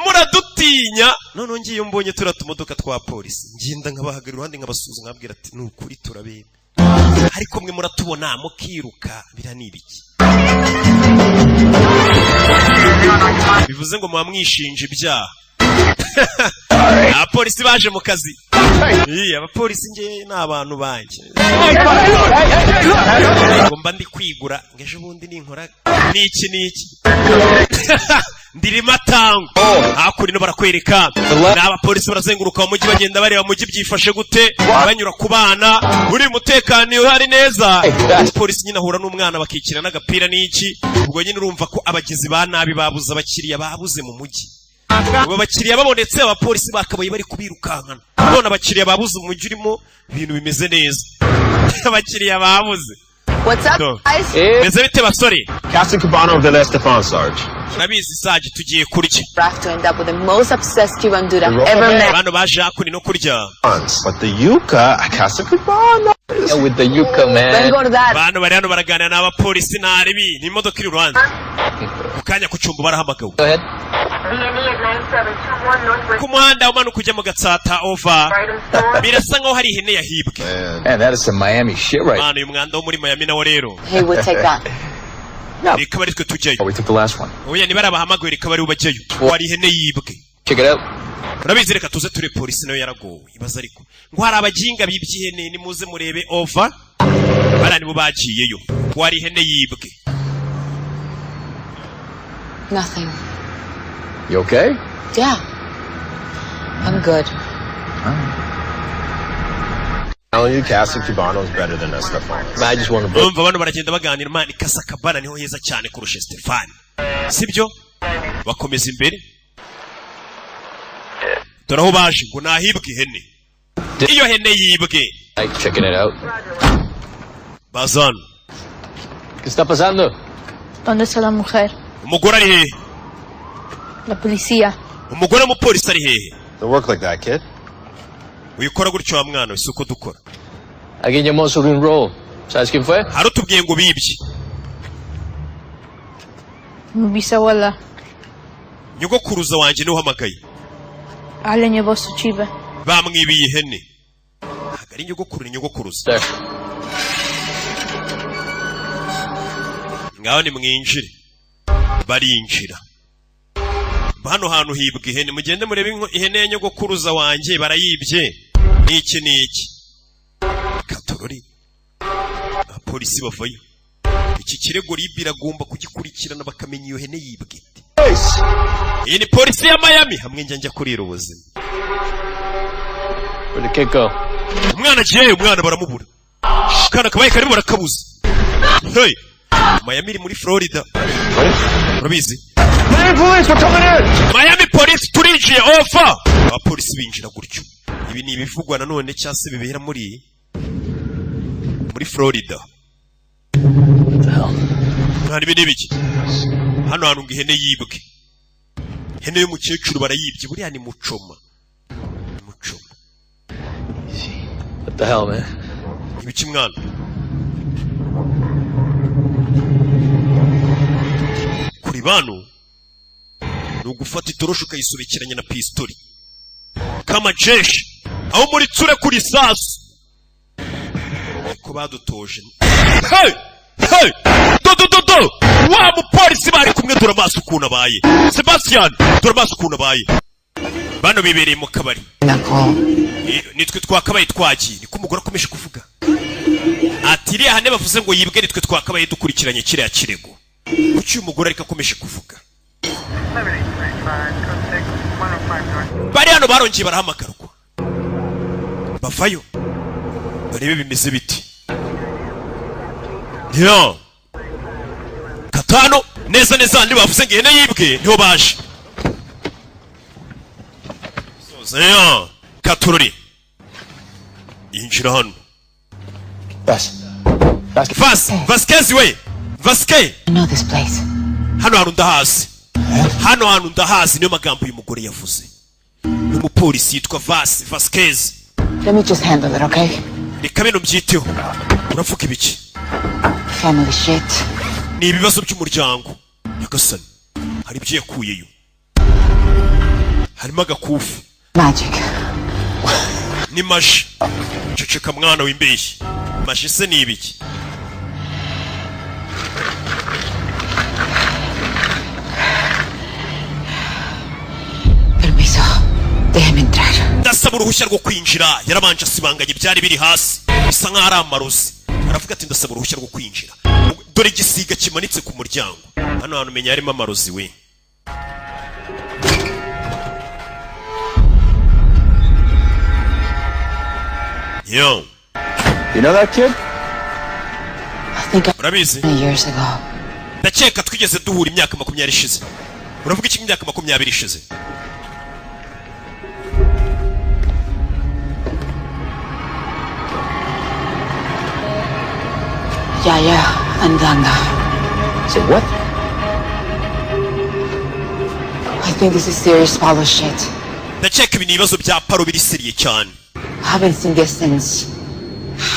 muradutinya. Noneho ngiye mbonye turiya tumodoka twa polisi, ngenda nkabahagarara iruhande, nkabasuhuza, nkababwira ati: "Ni ukuri turabeba, ariko mwe muratubona mukiruka." Biriya ni ibiki? Bivuze ngo muba mwishinja ibyaha. Abapolisi baje mu kazi. Ii, abapolisi nge ni abantu banjye, ngo mba ndi kwigura ngo ejo bundi ninkora n'iki n'iki ndirimo tango. Hakurino barakwereka ni abapolisi barazenguruka mu mujyi, bagenda bareba mu mujyi byifashe gute, banyura ku bana, buri mutekano uhari neza. Umupolisi nyine ahura n'umwana bakikina n'agapira n'iki. Ubwo nyine urumva ko abagizi ba nabi babuze abakiriya, babuze mu mujyi. Ubu abakiriya babonetse, abapolisi bakabaye bari kubirukankana, none abakiriya babuze, umujyi urimo ibintu bimeze neza, abakiriya babuze. What's up, No. guys? Meze bite basore? Captain Cubano of the Estefan, Sarge. Urabizi Sarge, tugiye kurya. Have to end up with the most obsessed Cuban dude I've ever met. Bano baje hakuno no kurya. But the yuca, Casa Cubano. With the yucca, man. Let's go to that. Bano bari hano baraganira n'abapolisi, ntaribi ni imodoka iri iruhande mu kanya ku cyumba barahamagawe. Go ahead. Ku muhanda umanuka ujya mu Gatsata, over, birasa nkaho hari ihene yahibwe. Man, that is some Miami shit right. Mwana, uyu mwanda wo muri Miami nawo rero. Hey, we'll take that. Reka bari twe tujyayo. Oh, we took the last one. Oya, niba ari abahamagawe, reka bari bajyayo, wari ihene yibwe. Check it out. Urabizi, reka tuze ture. Polisi nayo yaragowe, ibaza ariko ngo hari abaginga bibye ihene, nimuze murebe, over. Bariya nibo bagiyeyo, wari ihene yibwe. Nothing. You okay? Yeah. I'm good. Telling you, Casa Cubano is better than Estefan. I just want to break. Urumva bano baragenda baganira, man, Kasakabana niho heza cyane kurusha Stefani, sibyo? Bakomeza imbere, dore aho baje ngo nahibwe ihene, iyo hene yibwe. Like checking it out. Bazana. ¿Qué está pasando? ¿Dónde está la mujer? Umugore ari hehe? La policía. Umugore w'umupolisi ari hehe? Don't work like that, kid. Wikora gutyo wa mwana we, si uko dukora. Alguien llamó sobre un robo. ¿Sabes quién fue? Hari utubwiye ngo bibye. Mi bisabuela. Nyogokuruza wanjye niwe uhamagaye. Alguien llevó su chiva. Bamwibiye ihene. Ntabwo ari nyogokuru, ni nyogokuruza. Ngaho nimwinjire. Barinjira. Hano hantu hibwa ihene, mugende murebe ihene ya nyogokuruza wanjye barayibye, n'iki n'iki katorori. Abapolisi bavayo, iki kirego RIB iragomba kugikurikirana, bakamenya iyo hene yibwe ite. Iyi ni polisi ya Miami, hamwe njya kurira ubuzima. Where'd the kid go? Umwana agiyeyo, umwana baramubura. Akana kabaye karimo barakabuza. Hey! Miami iri muri Florida, urabizi. Miami police, we're coming in! Miami police, turinjiye, over. Abapolisi binjira gutyo. Ibi ni ibivugwa nanone cyangwa se bibera muri Florida. Nta, ibi ni ibiki hano hantu ngo ihene yibwe? Ihene y'umukecuru barayibye. Buriya ni mucoma, ni mucoma. The The hell, man? Ibiki mwana? Kuri bano ni ugufata itoroshi ukayisobekeranya na pistori kamajeshi aho muri tsure kuri sasu ko badutoje. Hey! Hey! Do do do do! Wa mupolisi bari kumwe, dore amaso ukuntu abaye. Sebastian, dore amaso ukuntu abaye. Bano bibereye mu kabari. Nitwe twakabaye twagiye, niko umugore akomeje kuvuga ati iriya hane bavuze ngo yibwe, nitwe twakabaye dukurikiranye kiriya kirego. Kuki uyu mugore ariko akomeje kuvuga? Bari hano barongeye barahamagarwa, bavayo barebe bimeze biti. Yo katano neza neza handi bavuze ngo ihene yibwe niho baje. Sozeyo katurori yinjira hano. Vas Vasquez we Vasquez. I know this place. Hano hantu ndahazi, hano hantu ndahazi. Niyo magambo uyu mugore yavuze. Ni umupolisi yitwa Vas Vasquez. Let me just handle it, okay? Reka bino mbyiteho. Uravuga ibiki? Family shit. Ni ibibazo by'umuryango. Nyagasani, hari ibyo yakuyeyo, harimo agakufi. Magic. Ni maji. Ceceka mwana w'imbeshyi. Maji se ni ibiki? Permiso. Déjeme entrar. Ndasaba uruhushya rwo kwinjira. Yarabanje asibanganya ibyari biri hasi bisa nk'aho ari amarozi. Aravuga ati ndasaba uruhushya rwo kwinjira. Dore igisiga kimanitse ku muryango. Hano hantu umenya harimo amarozi we. Yo. You know that kid? I think I Urabizi? years ago. Ndakeka twigeze duhura imyaka 20 ishize. Uravuga iki imyaka 20 ishize? Yaya Andanga. Say what? I think this is serious follow shit. Ndakeka ibi ni ibibazo bya paro biri sérieux cyane. I haven't seen this since,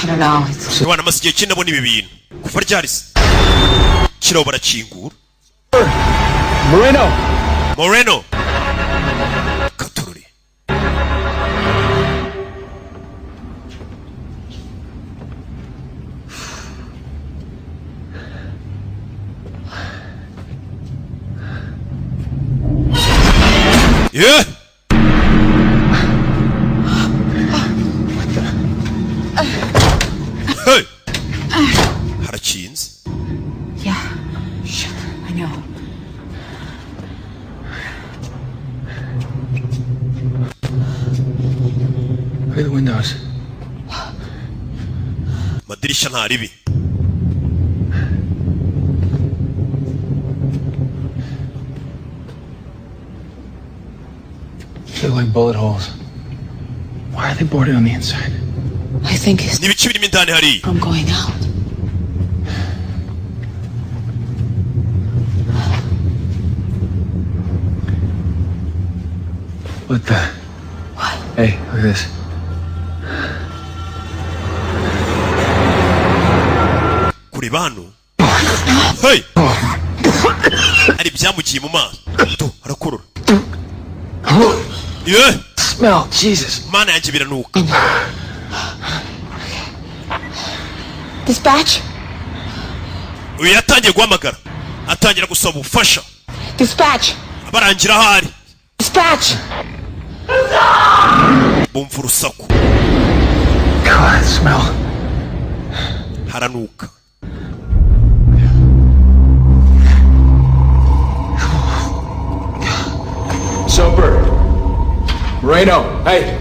I don't know. It's Wana amaze igihe kinini abona ibi bintu kuva ryari se? Kiraho barakingura. Moreno. Moreno katorore. Yeah! Hey! Harakinze. Yeah. Shit, I know. Look at the windows. Amadirishya ntaribi. They look like bullet holes. Why are they boarded on the inside? I think it's Ni ibiki birimo indani hariya? from going out. What the? What? Hey, look at this. Kureba hano. Hey! Hari ibyamugiye mu maso. Do arakorora. Yeah! Smell, Jesus. Mana yanjye biranuka. Dispatch? Uyu yatangiye guhamagara, atangira gusaba ubufasha. Dispatch! Abarangira ahari. Dispatch! Bumva urusaku. God, that smell. Haranuka. Soper. Moreno, hey.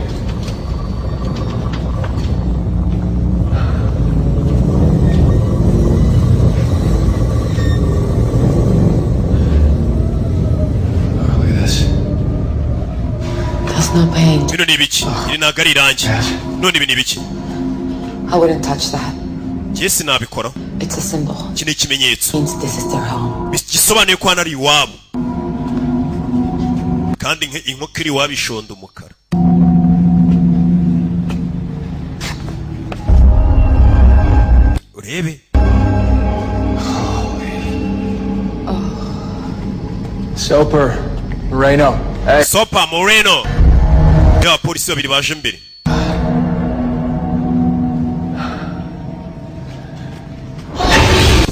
Oh, look at this. That's not paint. Bino ni ibiki? Iri ntabwo ari irangi. None ibi ni ibiki? I wouldn't touch that. Njye sinabikora. It's a symbol. Iki ni ikimenyetso Means this is their home. gisobanuye ko hano ari iwabo, kandi inkoko iri iwabo ishonda umukara. Urebe. Soper, Moreno. Hey. Sopa, Moreno. Ya abapolisi babiri baje mbere.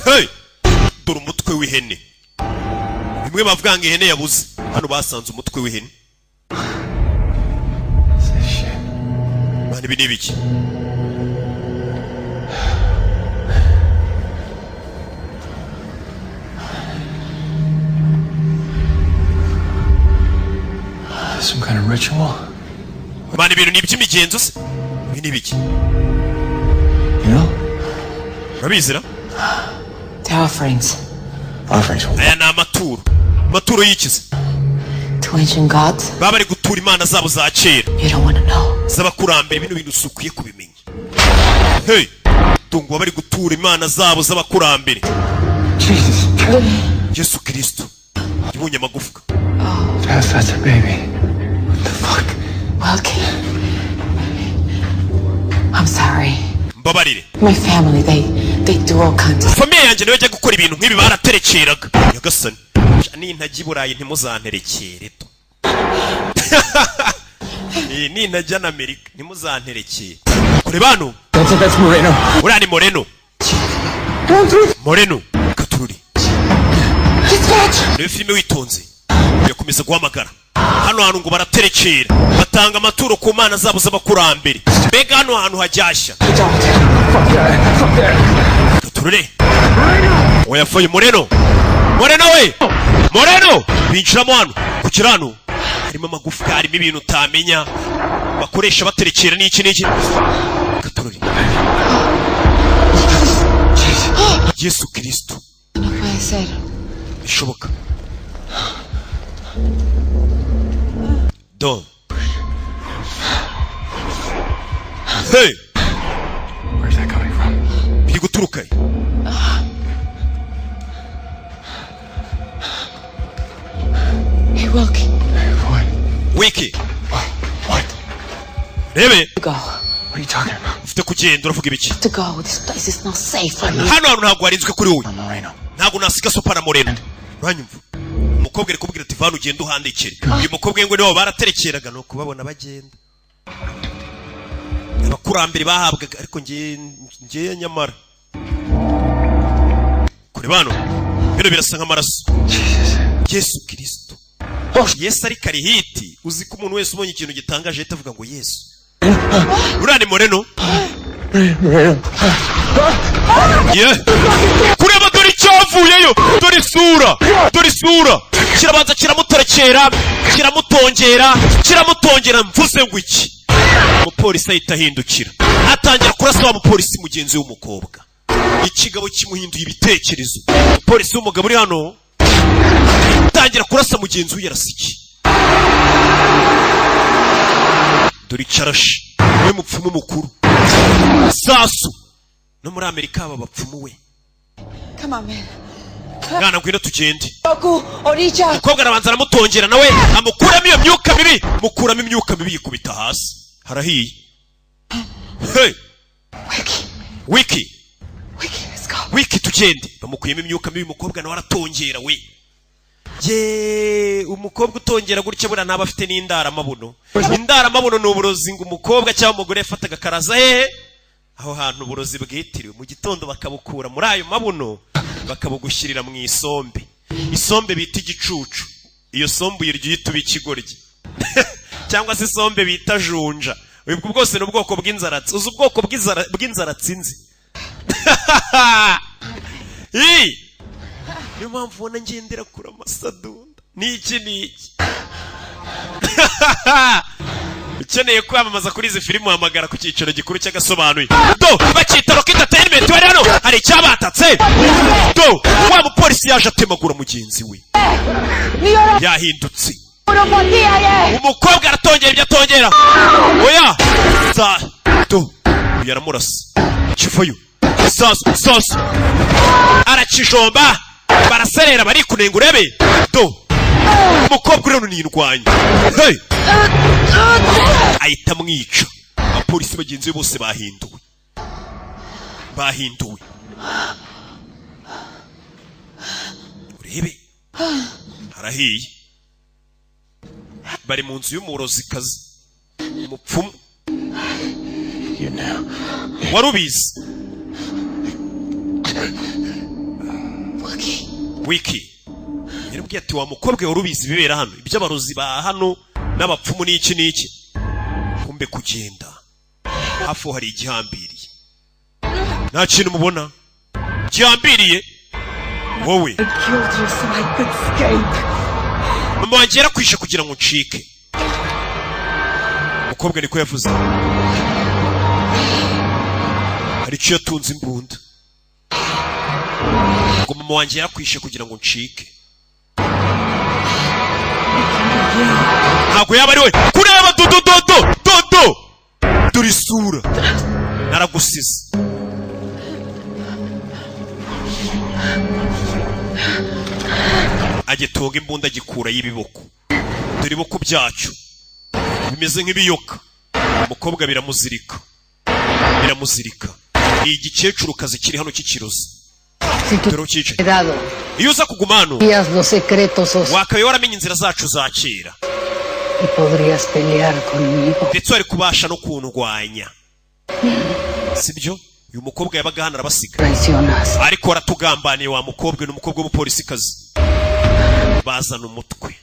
Hey! Dore umutwe w'ihene. Bimwe bavuga ngo ihene yabuze. Hano basanze umutwe w'ihene. Mani, ibi ni ibiki? Some kind of ritual? Mani, ibintu ni iby'imigenzo se? Ibi ni ibiki? You know? Urabizira? They're offerings. Offerings. Aya ni amaturo. Amaturo y'ikize? To ancient gods. Baba bari gutura imana zabo za kera. You don't want to know. Z'abakurambere. Bino bintu si ukwiye kubimenya. Hey, tungo bari gutura imana zabo z'abakurambere. Jesus. Yesu Kristo, yibonye amagufwa. That's a baby. What the fuck? Wilkie. I'm sorry. Mbabarire. My family, they do all kinds of Famille yanjye nayo ijya gukora ibintu nk'ibi, baraterekeraga. Nyagasani, nintajya i Burayi ntimuzanterekere to. Eh, nintajya na Amerika ntimuzanterekere. Kure bano. That's it, that's Moreno. Uriya ni Moreno. Moreno katururi. Reba filime witonze. Yakomeza guhamagara. Hano hantu ngo baraterekera, batanga amaturo ku mana zabo z'abakurambere. Mbega hano hantu hajyashya. Katurure oyafoye. Moreno, Moreno we, Moreno. Binjiramo hano. Kugira hano harimo amagufwa, harimo ibintu utamenya bakoresha baterekera n'iki n'iki. Katurure. Yesu Kristo. No puede ser. Bishoboka do. Hey! Where's that coming from? Biri guturuka he? Hey, Wilkie. What? Wiki. What? Rebe. Go. What are you talking about? Ufite kugenda. Uravuga ibiki? To go. This place is not safe for you. Hano hantu ntabwo harinzwe kuri wowe. Moreno. Ntabwo nasiga Sopa na Moreno. Uranyumva? Umukobwa ari kubwira ati: "Vana, ugende uhandikire." Uyu mukobwa ngo nibo baraterekeraga, ni ukubabona bagenda, abakurambere bahabwaga. Ariko ngiye nyamara kure bano, bino birasa nk'amaraso. Yesu Kirisito, Yesu. Ariko ari hiti. Uzi ko umuntu wese ubonye ikintu gitangaje ahita avuga ngo Yesu. Uriya ni Moreno. Moreno. Ye kureba, dore icyavuyeyo, dore isura, dore isura. Kirabanza kiramutorekera, kiramutongera, kiramutongera. Mvuze ngo iki? Umupolisi ahita ahindukira, atangira kurasa wa mupolisi mugenzi w'umukobwa. Ikigabo kimuhinduye ibitekerezo. Umupolisi w'umugabo uri hano atangira kurasa mugenzi we. Yarasa iki? Dore icarashi. We mupfumu mukuru sasu no muri Amerika aba bapfumu we. Come on, man. Mwana, ngwino tugende. Goku, Oricha. Umukobwa arabanza aramutongera, nawe amukuramo iyo myuka mibi. Mukuramo imyuka mibi, yikubita hasi, harahiye. Hey! Wiki. Wiki, let's go. Wiki, tugende. Bamukuyemo imyuka mibi, umukobwa nawe aratongera we. Ye, umukobwa utongera gutya buriya ntaba afite n'indaramabuno. Indaramabuno ni uburozi ngo umukobwa cyangwa umugore yafataga akaraza hehe, aho hantu uburozi bwitiriwe. Mu gitondo bakabukura muri ayo mabuno, bakabugushyirira mu isombe, isombe bita igicucu. Iyo sombe uyirya uhita uba ikigoryi. Cyangwa se isombe bita junja. Ubwo bwose ni ubwoko bw'inzaratsi. Uzi ubwoko bw'inzaratsi nzi? Ii! Niyo mpamvu ubona ngendera kure amasadunda n'iki n'iki. Ukeneye kwamamaza kuri izi filime, uhamagara ku cyicaro gikuru cy'agasobanuye. Do bakita Rock Entertainment. Bari hano, hari icyabatatse. Do wa mupolisi yaje atemagura mugenzi we, yahindutse. Umukobwa aratongera ibyo atongera. Oya za do, uyu aramurasa kivayo. Sasu, sasu arakijomba, baraserera, bari kunenga. Urebe do, umukobwa uriya ni indwanyi. Hey! Ahita amwica. Abapolisi bagenzi be bose bahinduwe, bahinduwe. Urebe harahiye, bari mu nzu y'umurozikazi, umupfumu. You knew. Wari ubizi. Wiki yarabwiye ati: "Wa mukobwa, wari ubizi ibibera hano, iby'abarozi ba hano n'abapfumu n'iki n'iki?" Kumbe kugenda hafi aho hari igihambiriye, nta kintu mubona gihambiriye wowe. I killed you so I could escape. Mama wanjye yarakwishe kugira ngo ncike. Umukobwa niko yavuze. Hari icyo yatunze, imbunda, ngo mama wanjye yarakwishe kugira ngo ncike. Ntabwo yaba ari we. Kureba dodo dodo dodo, dore isura, naragusize. Agitunga imbunda, agikura y'ibiboko. Dore iboko byacu bimeze nk'ibiyoka. Umukobwa biramuzirika, biramuzirika. Ni igikecuru kazi kiri hano cy'ikirozi. Si tú Dore ucyicaye. quedado, Iyo uza kuguma hano, sabías los secretos wakabaye waramenye inzira zacu za kera y podrías pelear conmigo. ndetse wari kubasha no kundwanya, sibyo? Uyu mukobwa yabaga hano arabasiga. Traicionas. Ariko waratugambaniye wa mukobwa. Ni umukobwa w'umupolisikazi. Bazana umutwe,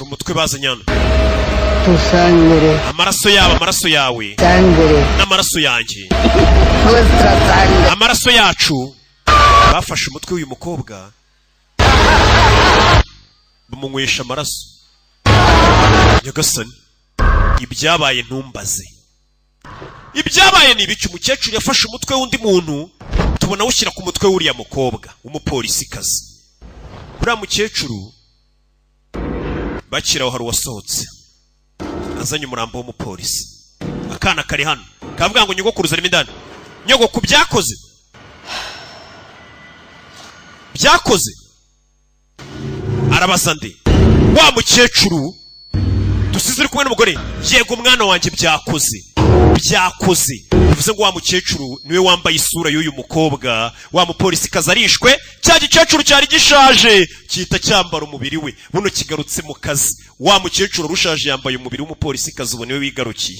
umutwe bazanye hano. Tu sangre, Amaraso yabo, amaraso yawe sangre, n'amaraso yanjye, nuestra sangre. amaraso yacu. Bafashe umutwe w'uyu mukobwa bamunywesha amaraso. Nyagasani, ibyabaye ntumbaze, ibyabaye ni ibiki? Umukecuru yafashe umutwe w'undi muntu, tubona awushyira ku mutwe w'uriya mukobwa w'umupolisikazi. Uriya mukecuru bakiraho, hari uwasohotse azanye umurambo w'umupolisi. Akana kari hano kavuga ngo nyogokuruza arimo indani. Nyogoku, byakoze, byakoze. Arabaza nde? Wa mukecuru dusize uri kumwe n'umugore. Yego mwana wanjye, byakoze, byakoze. Bivuze ngo wa mukecuru niwe wambaye isura y'uyu mukobwa. Wa mupolisikazi arishwe, cya gikecuru cyari gishaje gihita cyambara umubiri we. Buno kigarutse mu kazi. Wa mukecuru rushaje yambaye umubiri w'umupolisikazi, ubu niwe wigarukiye.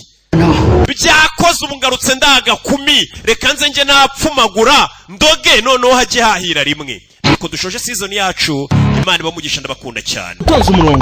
Byakoze, ubu ngarutse ndagakumi, reka nze njye napfumagura ndoge, noneho hajye hahira rimwe. Nuko dushoje season yacu. Imana ibamugisha, ndabakunda cyane. Utonze umurongo.